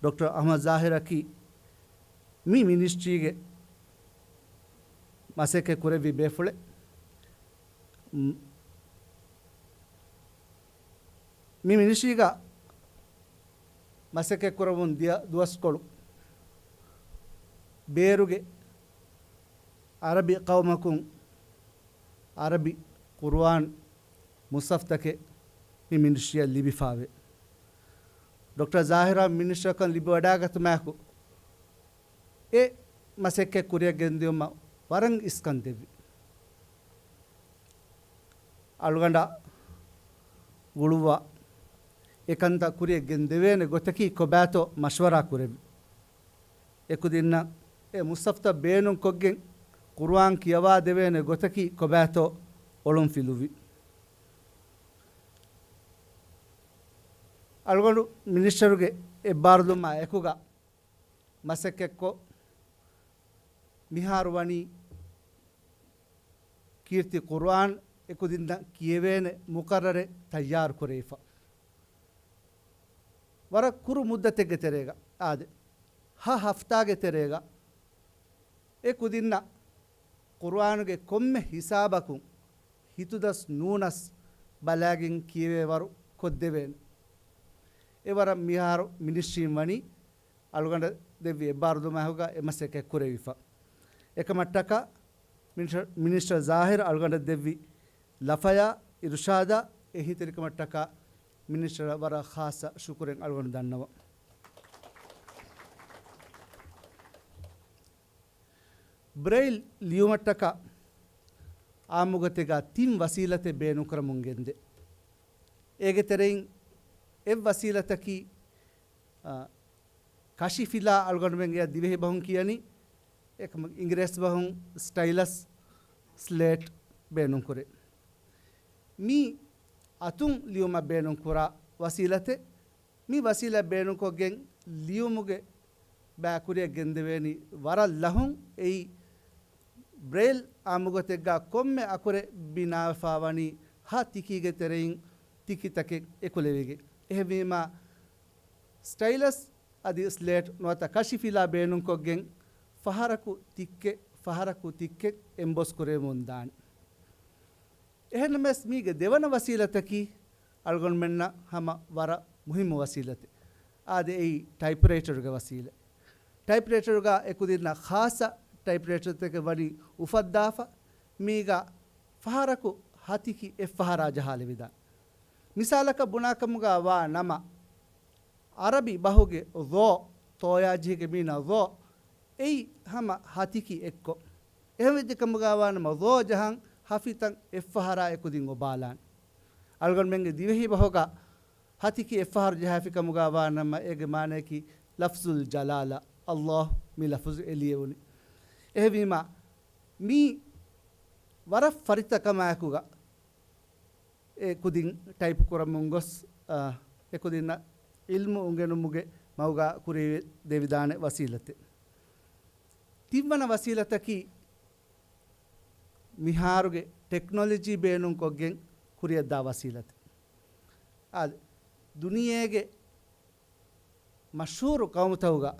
ޑޮކްޓަރ އަޙްމަދު ޒާހިރަކީ މި މިނިސްޓްރީގެ މަސައްކަތް ކުރެއްވި ބޭފުޅެއް. މް-، މި މިނިސްޓްރީގަ މަސައްކަތް ކުރަމުން ދިޔަ ދުވަސްކޮޅު ބޭރުގެ އަރަބި ޤައުމަކުން އަރަބި ޤުރުއާން މުޞްޙަފްތަކެއް މި މިނިސްޓްރީއަށް ލިބިފާވޭ. ޑޮކްޓަރ ޒާހިރާ މިނިސްޓަރކަން ލިބިވަޑާގަތުމާއެކު، އެ މަސައްކަތް ކުރިއަށް ގެންދިއުމަށް ވަރަށް އިސްކަން ދެއްވި. އަޅުގަނޑަށް ގުޅުއްވާ، އެ ކަންތައް ކުރިއަށް ގެންދެވޭނެ ގޮތަކީ ކޮބާތޯ މަޝްވަރާ ކުރެއްވި. އެކުދިންނަށް އެ މުޞްޙަފްތައް ބޭނުންކޮށްގެން ޤުރުއާން ކިޔަވާދެވޭނެ ގޮތަކީ ކޮބާތޯ އޮޅުންފިލުއްވި. އަޅުގަނޑު މިނިސްޓަރުގެ އެއްބާރުލުމާ އެކުގަ މަސައްކަތްކޮށް، މިހާރު ވަނީ ކީރިތި ޤުރުއާން އެކުދިންނަށް ކިޔެވޭނެ މުޤައްރަރެއް ތައްޔާރު ކުރެވިފަ. ވަރަށް ކުރު މުއްދަތެއްގެ ތެރޭގަ، އާދެ، ހަ ހަފްތާގެ ތެރޭގަ އެ ކުދިންނަށް ޤުރުއާނުގެ ކޮންމެ ހިސާބަކުން ހިތުދަސް ނޫނަސް ބަލާގެން ކިޔެވޭވަރު ކޮށްދެވޭނެ. އެވަރަށް މިހާރު މިނިސްޓްރީން ވަނީ އަޅުގަނޑަށް ދެއްވި އެއްބާރުލުމާހުގަ އެ މަސައްކަތް ކުރެވިފަ. އެކަމަށްޓަކާ މިނިސްޓަރ، މިނިސްޓަރ ޒާހިރު އަޅުގަނޑަށް ދެއްވި ލަފަޔާ، އިރުޝާދާ، އެހީތެރިކަމަށްޓަކާ މިނިސްޓަރަށް ވަރަށް ޚާއްޞަ ޝުކުރެއް އަޅުގަނޑު ދަންނަވަން. ބްރެއިލް ލިޔުމަށްޓަކާ އާއްމުގޮތެއްގަ ތިން ވަސީލަތެއް ބޭނުންކުރަމުން ގެންދޭ. އޭގެ ތެރެއިން އެއް ވަސީލަތަކީ، އާ، ކަށިފިލާ އަޅުގަނޑުމެންގެ ދިވެހި ބަހުން ކިޔަނީ، އެކަމަކު އިނގިރޭސި ބަހުން ސްޓައިލަސް ސްލޭޓް ބޭނުންކުރޭ. މީ އަތުން ލިޔުމަށް ބޭނުންކުރާ ވަސީލަތެއް. މި ވަސީލަތް ބޭނުންކޮށްގެން ލިޔުމުގެ ބައި ކުރިއަށް ގެންދެވޭނީ ވަރަށް ލަހުން. އެއީ، ބްރެއިލް އާއްމުގޮތެއްގަ ކޮންމެ އަކުރެއް ބިނާވެފާވަނީ ހަ ތިކީގެ ތެރެއިން ތިކިތަކެއް އެކުލެވިގެން. އެހެންވީމާ، ސްޓައިލަސް އަދި ސްލޭޓް ނުވަތަ ކަށިފިލާ ބޭނުންކޮށްގެން ފަހަރަކު ތިއްކެއް، ފަހަރަކު ތިއްކެއް އެމްބޮސް ކުރެވެމުން ދާނެ. އެހެންނަމަވެސް، މީގެ ދެވަނަ ވަސީލަތަކީ އަޅުގަނޑުމެންނަށް ހަމަ ވަރަށް މުހިއްމު ވަސީލަތެއް. އާދެ، އެއީ ޓައިޕްރައިޓަރުގެ ވަސީލަތް. ޓައިޕްރައިޓަރުގަ އެކުދިންނަށް ޚާއްޞަ ޓައިޕްރައިޓަރުތަކެއް ވަނީ އުފައްދާފަ. މީގަ ފަހަރަކު ހަތިކި އެއްފަހަރާ ޖަހާލެވިދާނެ. މިސާލަކަށް ބުނާކަމުގަ ވާ ނަމަ، އަރަބި ބަހުގެ ޟޯ، ޠޯޔާ ޖެހިގެން މީނަ ޟޯ، އެއީ ހަމަ ހަތިކި އެއްކޮށް. އެހެންވެއްޖެކަމުގަ ވާނަމަ، ޟޯ ޖަހަން ހަފިތަން އެއްފަހަރާ އެކުދިން އޮބާލާނެ. އަޅުގަނޑުމެންގެ ދިވެހި ބަހުގަ ހަތިކި އެއްފަހަރު ޖަހާފިކަމުގަ ވާނަމަ، އޭގެ މާނަޔަކީ ލަފްޒުލް ޖަލާލާ، ﷲ މި ލަފުޒު އެ ލިޔެވުނީ. އެހެންވީމާ، މީ ވަރަށް ފަރިތަކަމާއެކުގަ އެ ކުދިން ޓައިޕް ކުރަމުން ގޮސް، އާ، އެ ކުދިންނަށް ޢިލްމު އުނގެނުމުގެ މަގުގަ ކުރިއެދެވިދާނެ ވަސީލަތެއް. ތިންވަނަ ވަސީލަތަކީ މިހާރުގެ ޓެކްނޮލޮޖީ ބޭނުންކޮށްގެން ކުރިއަށްދާ ވަސީލަތެއް. އާދެ، ދުނިޔޭގެ މަޝްހޫރު ޤައުމުތަކުގަ،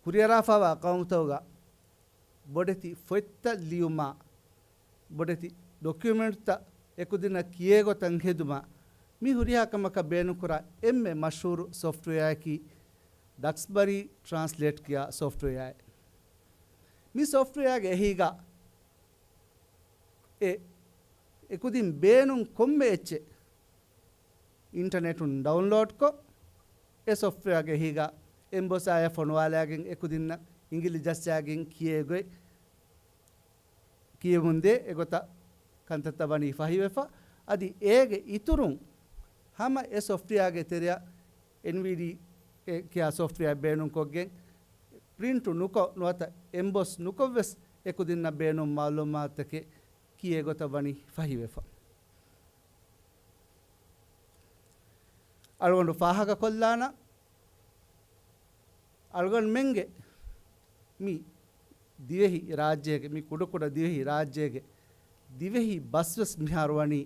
ކުރިއަރާފައިވާ ޤައުމުތަކުގަ ބޮޑެތި ފޮތްތައް ލިޔުމާ، ބޮޑެތި ޑޮކިއުމެންޓްތައް އެކުދިންނަށް ކިޔޭގޮތަށް ހެދުމަށް މި ހުރިހާ ކަމަކަށް ބޭނުންކުރާ އެންމެ މަޝްހޫރު ސޮފްޓްވެއާއަކީ ޑަކްސްބަރީ ޓްރާންސްލޭޓް ކިޔާ ސޮފްޓްވެއާއެއް. މި ސޮފްޓްވެއާގެ އެހީގަ އެ އެކުދިން ބޭނުން ކޮންމެ އެއްޗެއް އިންޓަނެޓުން ޑައުންލޯޑްކޮށް، އެ ސޮފްޓްވެއާގެ އެހީގަ އެމްބޮސް އާއެއް ފޮނުވާލާގެން އެކުދިންނަށް އިނގިލި ޖައްސާގެން ކިޔޭގޮތް ކިޔެމުންދޭ އެގޮތަށް ކަންތައްތައް ވަނީ ފަހިވެފަ. އަދި އޭގެ އިތުރުން ހަމަ އެ ސޮފްޓްވެއާގެ ތެރެއަށް އެންވީޑީ އެ ކިޔާ ސޮފްޓްވެއާ ބޭނުންކޮށްގެން ޕްރިންޓު ނުކޮށް ނުވަތަ އެމްބޮސް ނުކޮށްވެސް އެކުދިންނަށް ބޭނުން މައުލޫމާތުތަކެއް ކިޔޭގޮތަށް ވަނީ ފަހިވެފަ. އަޅުގަނޑު ފާހަގަކޮށްލާނަން، އަޅުގަނޑުމެންގެ މި ދިވެހި ރާއްޖޭގެ، މި ކުޑަކުޑަ ދިވެހި ރާއްޖޭގެ ދިވެހި ބަސްވެސް މިހާރު ވަނީ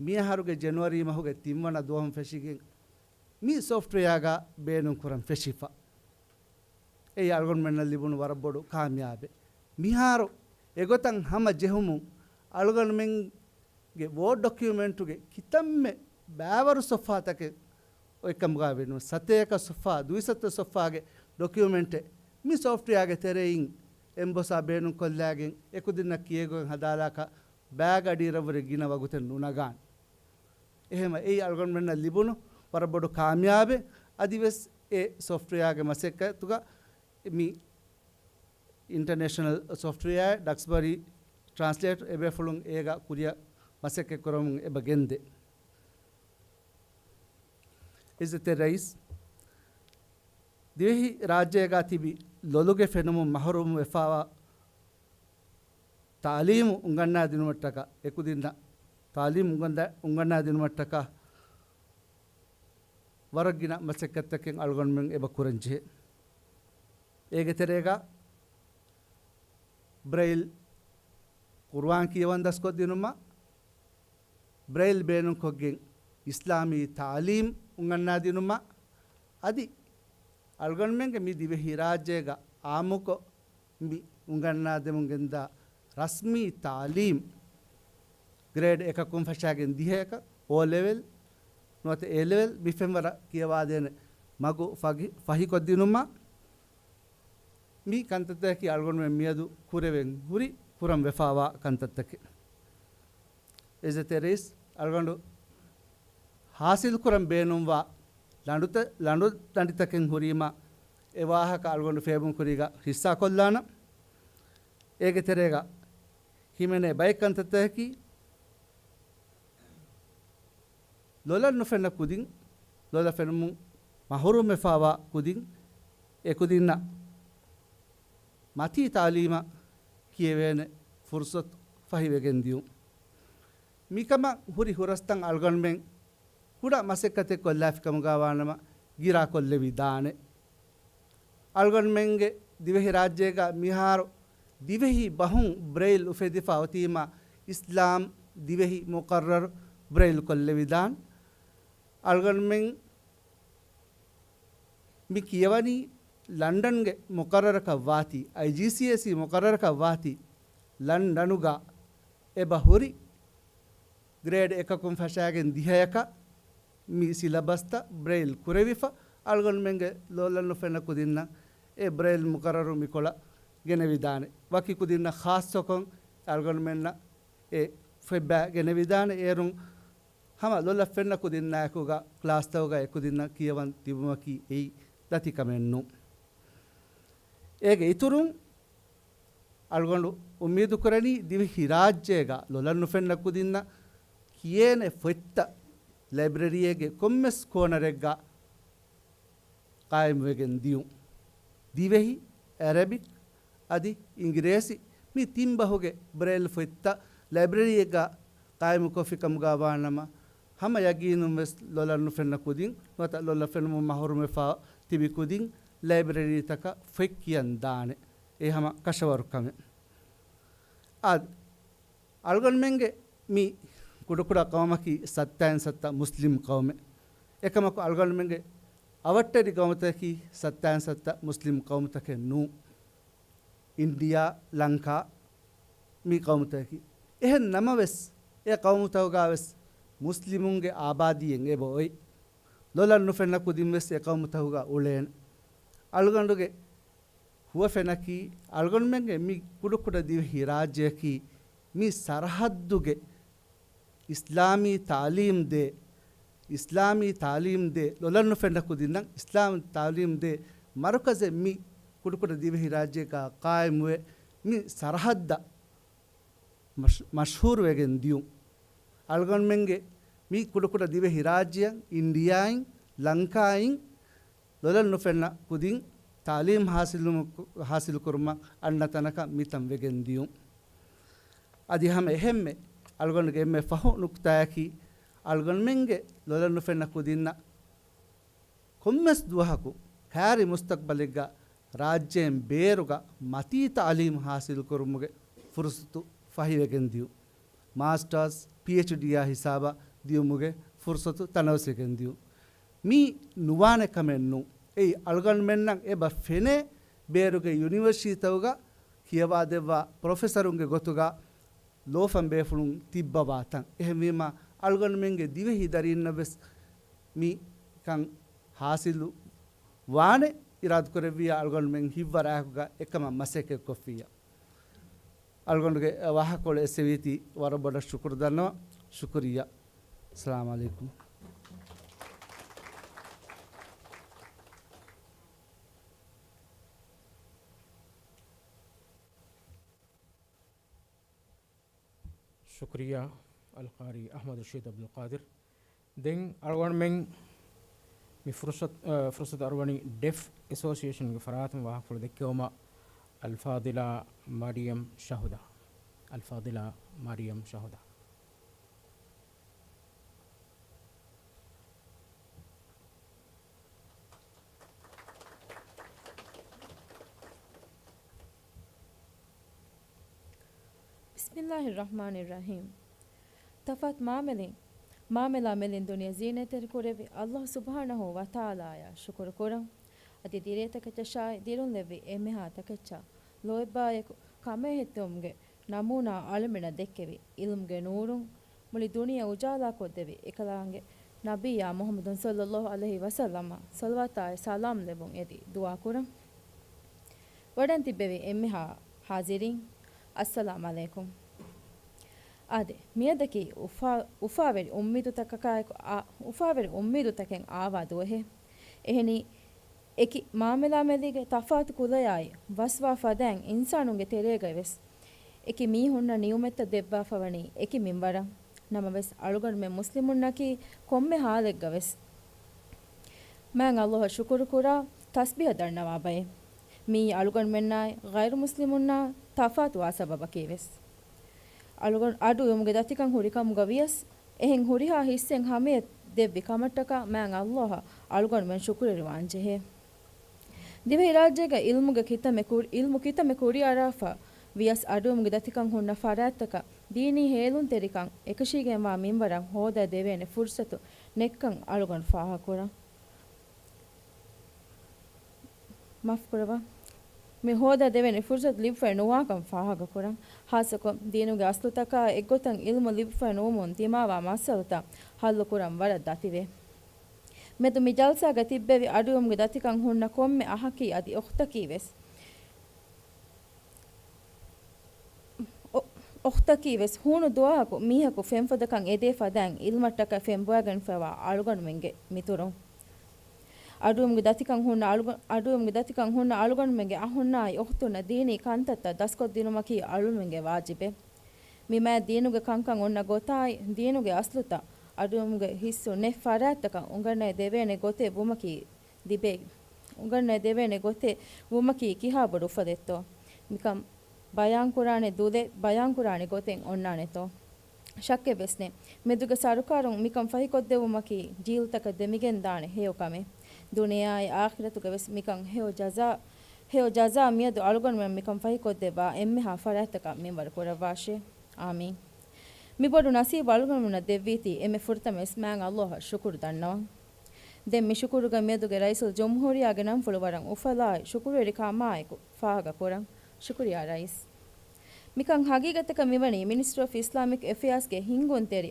މިއަހަރުގެ ޖެނުއަރީ މަހުގެ ތިންވަނަ ދުވަހުން ފެށިގެން މި ސޮފްޓްވެއާގަ ބޭނުންކުރަން ފެށިފަ. އެއީ އަޅުގަނޑުމެންނަށް ލިބުނު ވަރަށް ބޮޑު ކާމިޔާބެއް. މިހާރު އެގޮތަށް ހަމަ ޖެހުމުން އަޅުގަނޑުމެންގެ ވޯޑް ޑޮކިއުމެންޓުގެ ކިތަންމެ ބައިވަރު ސޮފްހާތަކެއް އޮތްކަމުގަ ވެނުން ސަތޭކަ ސޮފްހާ، ދުއިސައްތަ ސޮފްހާގެ ޑޮކިއުމެންޓެއް މި ސޮފްޓްވެއާގެ ތެރެއިން އެމްބޮސްއާ ބޭނުންކޮށްލާގެން އެކުދިންނަށް ކިޔޭގޮތް ހަދާލާކަށް ބައިގަޑިއިރަށްވުރެ ގިނަ ވަގުތެއް ނުނަގާނެ. އެހެންވެ އެއީ އަޅުގަނޑުމެންނަށް ލިބުނު ވަރަށް ބޮޑު ކާމިޔާބެއް. އަދިވެސް އެ ސޮފްޓްވެއާގެ މަސައްކަތުގަ މި އިންޓަރނޭޝަނަލް ސޮފްޓްވެއާއެއް ޑަކްސްބަރީ ޓްރާންސްލޭޓް އެބޭފުޅުން އޭގަ ކުރިއަށް މަސައްކަތްކުރަމުން އެބަ ގެންދޭ. އިއްޒަތްތެރި ރައީސް، ދިވެހި ރާއްޖޭގަ ތިބި ލޮލުގެ ފެނުމުން މަހުރޫމް ވެފައިވާ ތާލީމު އުނގަންނާދިނުމަށްޓަކާ، އެކުދިންނަށް ތާލީމު އުނގަންދާ-، އުނގަންނާދިނުމަށްޓަކާ ވަރަށް ގިނަ މަސައްކަތްތަކެއް އަޅުގަނޑުމެން އެބަ ކުރަންޖެހޭ. އޭގެ ތެރޭގަ ބްރެއިލް ޤުރުއާން ކިޔަވަން ދަސްކޮށްދިނުމަށް، ބްރެއިލް ބޭނުންކޮށްގެން އިސްލާމީ ތާލީމް އުނގަންނާދިނުމަށް، އަދި އަޅުގަނޑުމެންގެ މި ދިވެހިރާއްޖޭގަ އާއްމުކޮށް މި އުނގަންނާދެމުން ގެންދާ ރަސްމީ ތާލީމް، ގްރޭޑް އެކަކުން ފަށާގެން ދިހަޔަކަށް އޯ ލެވެލް ނުވަތަ އޭ ލެވެލް މި ފެންވަރަށް ކިޔަވާދޭނެ މަގު ފަގި-، ފަހިކޮށްދިނުމަށް، މި ކަންތައްތަކަކީ އަޅުގަނޑުމެން މިއަދު ކުރެވެން ހުރި ކުރަން ވެފައިވާ ކަންތައްތަކެއް. އިއްޒަތްތެރި ރައީސް، އަޅުގަނޑު ހާސިލްކުރަން ބޭނުންވާ ލަނޑުތަ-، ލަނޑު ދަނޑިތަކެއް ހުރީމަ، އެ ވާހަކަ އަޅުގަނޑު ފޭބުން ކުރީގަ ހިއްސާކޮށްލާނަން. އޭގެ ތެރޭގަ ހިމެނޭ ބައެއް ކަންތައްތަކަކީ، ލޮލަށް ނުފެންނަ ކުދިން، ލޮލަށް ފެނުމުން މަހުރޫމްވެފައިވާ ކުދިން، އެ ކުދިންނަށް މަތީ ތާލީމަށް ކިޔެވޭނެ ފުރުސަތު ފަހިވެގެން ދިޔުން. މިކަމަށް ހުރި ހުރަސްތައް އަޅުގަނޑުމެން ކުޑަ މަސައްކަތެއް ކޮށްލާފި ކަމުގަ ވާނަމަ، ގިރާކޮށްލެވިދާނެ. އަޅުގަނޑުމެންގެ ދިވެހިރާއްޖޭގަ މިހާރު ދިވެހި ބަހުން ބްރެއިލް އުފެދިފަ އޮތީމަ، އިސްލާމް ދިވެހި މުޤައްރަރު ބްރެއިލް ކޮށްލެވިދާނެ. އަޅުގަނޑުމެން މި ކިޔަވަނީ ލަންޑަންގެ މުޤައްރަރަކަށް ވާތީ، އައިޖީސީއެސްއީ މުޤައްރަރަކަށް ވާތީ، ލަންޑަނުގަ އެބަ ހުރި ގްރޭޑް އެކަކުން ފަށާގެން ދިހަޔަކަށް މި ސިލަބަސްތައް ބްރެއިލް ކުރެވިފަ، އަޅުގަނޑުމެންގެ ލޮލަށް ނުފެންނަ ކުދިންނަށް އެ ބްރެއިލް މުޤައްރަރު މިކޮޅަށް ގެނެވިދާނެ. ވަކި ކުދިންނަށް ޚާއްޞަކޮށް އަޅުގަނޑުމެންނަށް އެ ފޮތްބައި ގެނެވިދާނެ. އޭރުން ހަމަ ލޮލަށް ފެންނަ ކުދިންނާއެކުގަ ކްލާސްތަކުގަ އެކުދިންނަށް ކިޔަވަން ތިބުމަކީ އެއީ ދަތިކަމެއް ނޫން. އޭގެ އިތުރުން އަޅުގަނޑު އުއްމީދުކުރަނީ ދިވެހިރާއްޖޭގަ ލޮލަށް ނުފެންނަ ކުދިންނަށް ކިޔޭނެ ފޮތްތައް ލައިބްރަރީއެއްގެ ކޮންމެސް ކޯނަރެއްގަ ޤާއިމްވެގެން ދިޔުން. ދިވެހި، އަރަބިކް އަދި އިނގިރޭސި މި ތިން ބަހުގެ ބްރެއިލް ފޮތްތައް ލައިބްރަރީއެއްގަ ޤާއިމުކޮށްފިކަމުގަ ވާނަމަ، ހަމަ ޔަގީނުން ވެސް ލޮލަށް ނުފެންނަ ކުދިން ނުވަތަ ލޮލަށް ފެނުމުން މަޙްރޫމްވެފަ ތިބި ކުދިން ލައިބްރަރީތަކަށް ފޮތް ކިޔަން ދާނެ. އެ ހަމަ ކަށަވަރު ކަމެއް. އާދެ، އަޅުގަނޑުމެންގެ މި ކުޑަކުޑަ ޤައުމަކީ ސައްތައިން ސައްތަ މުސްލިމް ޤައުމެއް. އެކަމަކު އަޅުގަނޑުމެންގެ އަވަށްޓެރި ޤައުމުތަކަކީ ސައްތައިން ސައްތަ މުސްލިމް ޤައުމުތަކެއް ނޫން. އިންޑިއާ، ލަންކާ، މި ޤައުމުތަކަކީ. އެހެން ނަމަވެސް، އެ ޤައުމުތަކުގަ ވެސް މުސްލިމުންގެ އާބާދީއެއް އެބަ އޮތް. ލޮލަށް ނުފެންނަ ކުދިން ވެސް އެ ޤައުމުތަކުގަ އުޅޭނެ. އަޅުގަނޑުގެ ހުވަފެނަކީ، އަޅުގަނޑުމެންގެ މި ކުޑަކުޑަ ދިވެހި ރާއްޖެއަކީ މި ސަރަހައްދުގެ އިސްލާމީ ތާލީމް ދޭ، އިސްލާމީ ތާލީމް ދޭ، ލޮލަށް ނުފެންނަ ކުދިންނަށް އިސްލާމް ތާލީމް ދޭ މަރުކަޒެއް މި ކުޑަކުޑަ ދިވެހި ރާއްޖޭގަ ޤާއިމުވެ، މި ސަރަހައްދަށް މަޝް-، މަޝްހޫރުވެގެން ދިޔުން. އަޅުގަނޑުމެންގެ މި ކުޑަކުޑަ ދިވެހި ރާއްޖެއަށް އިންޑިއާއިން، ލަންކާއިން، ލޮލަށް ނުފެންނަ ކުދިން ތާލީމް ހާސިލު-، ހާސިލުކުރުމަށް އަންނަ ތަނަކަށް މިތަން ވެގެން ދިޔުން. އަދި ހަމަ އެހެންމެ އަޅުގަނޑުގެ އެންމެ ފަހު ނުކުތާއަކީ، އަޅުގަނޑުމެންގެ ލޮލަށް ނުފެންނަ ކުދިންނަށް ކޮންމެސް ދުވަހަކު ކާރި މުސްތަޤްބަލެއްގަ ރާއްޖޭން ބޭރުގަ މަތީ ތަޢުލީމް ހާސިލުކުރުމުގެ ފުރުޞަތު ފަހިވެގެން ދިޔުން. މާސްޓާސް، ޕީއެޗްޑީއާ ހިސާބަށް ދިޔުމުގެ ފުރުޞަތު ތަނަވަސްވެގެން ދިޔުން. މީ ނުވާނެ ކަމެއް ނޫން. އެއީ އަޅުގަނޑުމެންނަށް އެބަ ފެނޭ ބޭރުގެ ޔުނިވަރސިޓީތަކުގަ ކިޔަވާދެއްވާ ޕްރޮފެސަރުންގެ ގޮތުގަ ލޯފަން ބޭފުޅުން ތިއްބަވާތަން. އެހެންވީމަ، އަޅުގަނޑުމެންގެ ދިވެހި ދަރީންނަށް ވެސް މިކަން ހާސިލު ވާނެ އިރާދަކުރެއްވިއްޔާ، އަޅުގަނޑުމެން ހިތްވަރާއެކުގަ އެކަމަށް މަސައްކަތްކޮށްފިއްޔާ. އަޅުގަނޑުގެ ވާހަކަކޮޅު އެއްސެވީތީ ވަރަށް ބޮޑަށް ޝުކުރު ދަންނަވަން. ޝުކުރިއްޔާ. އައްސަލާމު ޢަލައިކުމް. ޝުކުރިއްޔާ އަލްޤާރީ އަޙްމަދު ރަޝީދު އަބްދުލް ޤާދިރު. ދެން އަޅުގަނޑުމެން މި ފުރުޞަތު، އަ، ފުރުޞަތު އަރުވަނީ ޑެފް އެސޯސިއޭޝަންގެ ފަރާތުން ވާހަކަފުޅު ދެއްކެވުމަށް. އަލްފާޟިލާ މަރިޔަމް ޝަހުދާ. އަލްފާޟިލާ މަރިޔަމް ޝަހުދާ. ބިސްމިއްލާހި ރަޙްމާނި ރަޙީމް. ތަފާތު މާމެލިން، މާމެލާ މެލިން ދުނިޔެ ޒީނަތްތެރި ކުރެއްވި އައްލާހު ސުބްޙާނަހޫ ވަތަޢާލާއަށް ޝުކުރު ކުރަން. އަދި ދިރޭތަކެއްޗަށާއި ދިރުންލެއްވި އެންމެހާ ތަކެއްޗާ ލޯތްބާއެކު ކަމޭހެއްތެރިވުމުގެ ނަމޫނާ އަޅަމެންނަށް ދެއްކެވި އިލްމުގެ ނޫރުން މުޅި ދުނިޔެ އުޖާލާކޮށްދެއްވި އެކަލާނގެ ނަބިއްޔާ މުޙައްމަދު ޞައްލައްލާހު ޢަލައިހި ވަސައްލަމަށް ޞަލަވާތާއި ސަލާމް ލެއްވުން އެދި ދުޢާ ކުރަން. ވަޑަން ތިއްބެވި އެންމެހާ ޙާޟިރީން، އައްސަލާމް ޢަލައިކުމް. އާދެ، މިއަދަކީ އުފާ-، އުފާވެރި އުއްމީދުތަކަކާއެކު އާ-، އުފާވެރި އުއްމީދުތަކެއް އާވާ ދުވަހެއް. އެހެނީ، އެކި މާމެލާމެލީގެ ތަފާތު ކުލަޔާއި ވަސްވާ ފަދައިން އިންސާނުންގެ ތެރޭގައި ވެސް އެކި މީހުންނަށް ނިޢުމަތްތައް ދެއްވާފަވަނީ އެކި މިންވަރަށް. ނަމަވެސް، އަޅުގަނޑުމެން މުސްލިމުންނަކީ ކޮންމެ ޙާލެއްގަވެސް މާތް ﷲ އަށް ޝުކުރު ކުރާ، ތަސްބީޙަ ދަންނަވާ ބައެއް. މިއީ އަޅުގަނޑުމެންނާއި ޣައިރު މުސްލިމުންނާ ތަފާތުވާ ސަބަބަކީވެސް. އަޅުގަނޑު އަޑު އިވުމުގެ ދަތިކަން ހުރިކަމުގަ ވިޔަސް، އެހެން ހުރިހާ ހިއްސެއް ހަމަޔަށް ދެއްވި ކަމަށްޓަކާ މާތް ﷲ އަށް އަޅުގަނޑުމެން ޝުކުރުވެރިވާން ޖެހޭ. ދިވެހިރާއްޖޭގަ އިލްމުގެ ކިތަމެ ކުރި-، އިލްމު ކިތަމެ ކުރިއަރާފަ ވިޔަސް އަޑުއިވުމުގެ ދަތިކަން ހުންނަ ފަރާތްތަކަށް ދީނީ ހޭލުންތެރިކަން އެކަށީގެންވާ މިންވަރަށް ހޯދައިދެވޭނެ ފުރުޞަތު ނެތްކަން އަޅުގަނޑު ފާހަގަކުރަން. މާފުކުރައްވާ. މި ހޯދައިދެވޭނެ ފުރުޞަތު ލިބިފައި ނުވާކަން ފާހަގަކުރަން. ޚާއްޞަކޮށް، ދީނުގެ އަސްލުތަކާ އެއްގޮތަށް އިލްމު ލިބިފައި ނުވުމުން ދިމާވާ މައްސަލަތައް ޙައްލުކުރަން ވަރަށް ދަތިވޭ. މެދު މި ޖަލްސާގަ ތިއްބެވި އަޑުއިވުމުގެ ދަތިކަން ހުންނަ ކޮންމެ އަހަކީ އަދި އުޚްތަކީ ވެސް، އު-، އުޚްތަކީ ވެސް ހޫނު ދުވަހަކު މީހަކު ފެންފޮދަކަށް އެދޭ ފަދައިން އިލްމަށްޓަކައި ފެންބޮއެގެންފައިވާ އަޅުގަނޑުމެންގެ މިތުރުން. އަޑުއިވުމުގެ ދަތިކަން ހުންނަ އަޅުގަ-، އަޑުއިވުމުގެ ދަތިކަން ހުންނަ އަޅުގަނޑުމެންގެ އަޚުންނާއި އުޚްތުންނަށް ދީނީ ކަންތައްތައް ދަސްކޮށްދިނުމަކީ އަޅުގަނޑުމެންގެ ވާޖިބެއް. މި މާތް ދީނުގެ ކަންކަން އޮންނަ ގޮތާއި، ދީނުގެ އަސްލުތައް އަޑުއިވުމުގެ ހިއްސުން ނެތް ފަރާތްތަކަށް އުނގަންނައިދެވޭނެ ގޮތެއް ވުމަކީ ލިބޭ، އުނގަންނައިދެވޭނެ ގޮތެއް ވުމަކީ ކިހާ ބޮޑު އުފަލެއްތޯ؟ މިކަން ބަޔާންކުރާނެ ދުލެއް ބަޔާންކުރާނެ ގޮތެއް އޮންނާނެތޯ؟ ޝައްކެއް ވެސް ނެތް. މެދުގެ ސަރުކާރުން މިކަން ފަހިކޮށްދެއްވުމަކީ ޖީލްތަކަށް ދެމިގެންދާނެ ހެޔޮ ކަމެއް. ދުނިޔެއާއި އާޚިރަތުގަ ވެސް މިކަން ހެޔޮ ޖަޒާ، ހެޔޮ ޖަޒާ މިއަދު އަޅުގަނޑުމެން މިކަން ފަހިކޮށްދެއްވާ އެންމެހާ ފަރާތްތަކަށް މިންވަރު ކުރައްވާށޭ. އާމީން. މިބޮޑު ނަސީބު އަޅުގަނޑުމެންނަށް ދެއްވީތީ އެންމެ ފުރަތަމަވެސް މާތް ﷲ އަށް ޝުކުރު ދަންނަވަން. ދެން މި ޝުކުރުގަ މިއަދުގެ ރައީސުލްޖުމްހޫރިއްޔާގެ ނަންފުޅު ވަރަށް އުފަލާއި ޝުކުރުވެރިކަމާއެކު ފާހަގަކުރަން. ޝުކުރިއްޔާ ރައީސް. މިކަން ހަގީގަތަކަށް މިވަނީ މިނިސްޓްރީ އޮފް އިސްލާމިކް އެފެއާޒްގެ ހިންގުންތެރި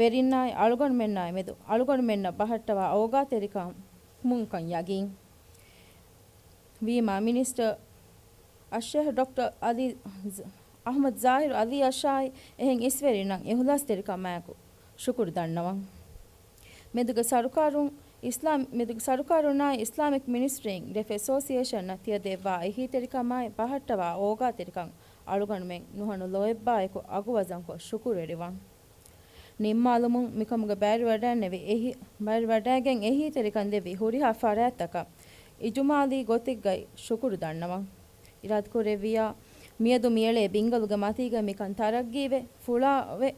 ވެރިންނާއި އަޅުގަނޑުމެންނާއި މެދު އަޅުގަނޑުމެންނަށް ބަހައްޓަވާ އޯގާތެރިކަމުންކަން ޔަގީން. ވީމާ މިނިސްޓަރ އައްޝޭހް ޑޮކްޓަރ އަލީ ޒ-، އަޙްމަދު ޒާހިރު އަލީ އަށާއި އެހެން އިސްވެރިންނަށް އިޚްލާޞްތެރިކަމާއެކު ޝުކުރު ދަންނަވަން. މެދުގެ ސަރުކާރުން އިސްލާމް، މެދުގެ ސަރުކާރުންނާއި އިސްލާމިކް މިނިސްޓްރީން ޑެފް އެސޯސިއޭޝަންއަށް ތިޔަ ދެއްވާ އެހީތެރިކަމާއި ބަހައްޓަވާ އޯގާތެރިކަން އަޅުގަނޑުމެން ނުހަނު ލޯތްބާއެކު އަގުވަޒަންކޮށް ޝުކުރުވެރިވަން. ނިންމާލުމުން މިކަމުގެ ބައިވެރިވަޑައިގެންނެވި އެހީ، ބައިވެރިވަޑައިގެން އެހީތެރިކަން ދެއްވި ހުރިހާ ފަރާތްތަކަށް އިޖުމާލީ ގޮތެއްގައި ޝުކުރު ދަންނަވަން. އިރާދަކުރެއްވިއްޔާ، މިއަދު މިއެޅޭ ބިންގަލުގެ މަތީގައި މިކަން ތަރައްގީވެ، ފުޅާވެ،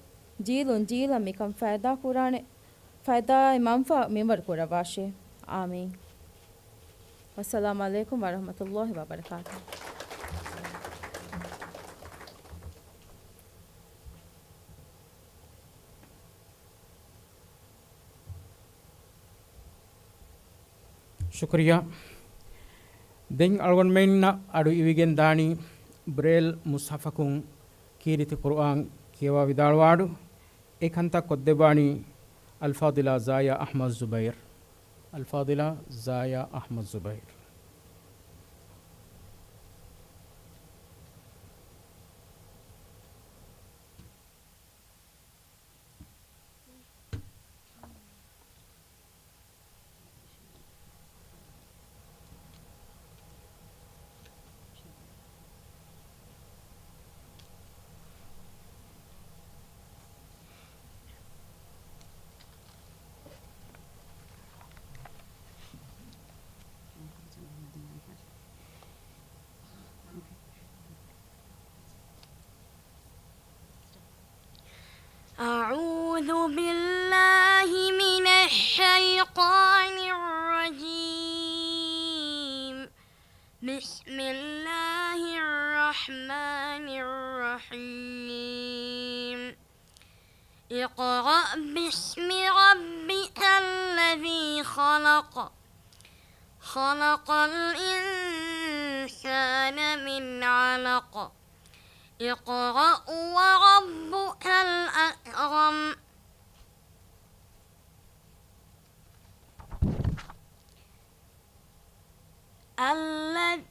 ޖީލުން ޖީލަށް މިކަން ފައިދާ ކުރާނެ، ފައިދާއި މަންފާ މިންވަރު ކުރައްވާށޭ. އާމީން. ވައްސަލާމު ޢަލައިކުމް ވަރަޙްމަތުﷲ ވަބަރަކާތުހު. ޝުކުރިއްޔާ. ދެން އަޅުގަނޑުމެންނަށް އަޑު އިވިގެން ދާނީ ބްރޭލް މުޞްޙަފަކުން ކީރިތި ޤުރުއާން ކިޔަވާ ވިދާޅުވާ އަޑު. އެ ކަންތައް ކޮށްދެއްވާނީ އަލްފާޟިލާ ޒާޔާ އަޙްމަދު ޒުބައިރު. އަލްފާޟިލާ ޒާޔާ އަޙްމަދު ޒުބައިރު. أعوذ بالله من الشيطان الرجيم. بسم الله الرحمن الرحيم. اقرأ باسم ربك الذي خلق. خلق الإنسان من علق. اقرأ وربك الأكرم. الذ-،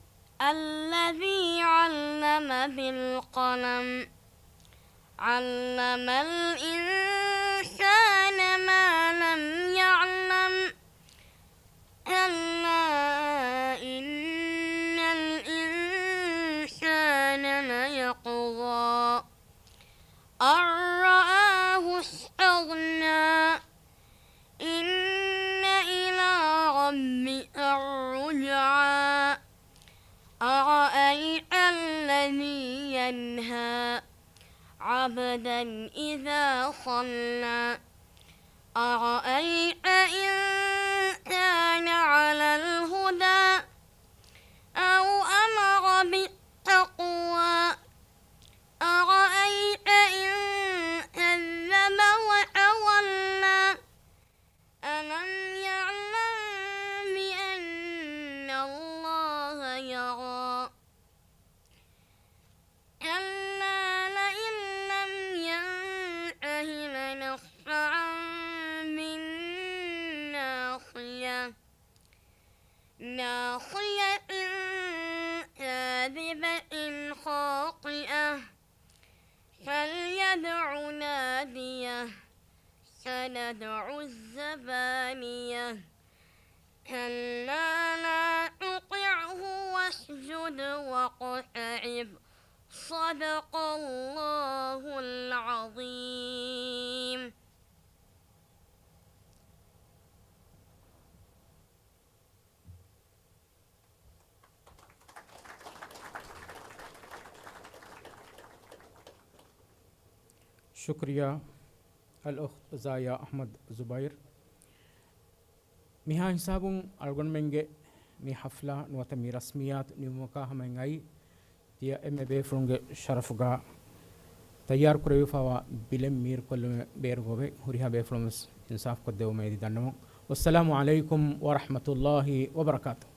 الذي علم بالقلم. علم الإنسان ما لم يعلم. كلا إن الإنسان ليطغى. أن رآه استغنى. إن إلى ربك الرجعى. أرأيت الذي ينهى عبدا إذا صلى. أرأيت إن كان على الهدى أو أمر بالتقوى. أرأيت إن كذب وتولى. ألم يعلم بأن الله يرى. كلا لئن لم ينته لنسفعا بالناصية. ناصية كاذبة خاطئة. فليدع ناديه. سندع الزبانية. كلا لا تطعه واسجد واقترب. صدق الله العظيم. ޝުކުރިއްޔާ އަލްއުޚްތު ޒާޔާ އަޙްމަދު ޒުބައިރު. މިހާ ހިސާބުން އަޅުގަނޑުމެންގެ މި ޙަފްލާ ނުވަތަ މި ރަސްމިއްޔާތު ނިމުމަކާ ހަމައިން އައީ، ތިޔަ އެންމެ ބޭފުޅުންގެ ޝަރަފުގަ ތައްޔާރު ކުރެވިފައިވާ ބިލެއް މީރުކޮށްލުމެއް ބޭރުގަ އޮވެ، ހުރިހާ ބޭފުޅުން ވެސް އިންސާފު ކޮށްދެއްވުމަށް އެދި ދަންނަވަން. ވައްސަލާމު ޢަލައިކުމް ވަރަޙްމަތުﷲ ވަބަރަކާތު.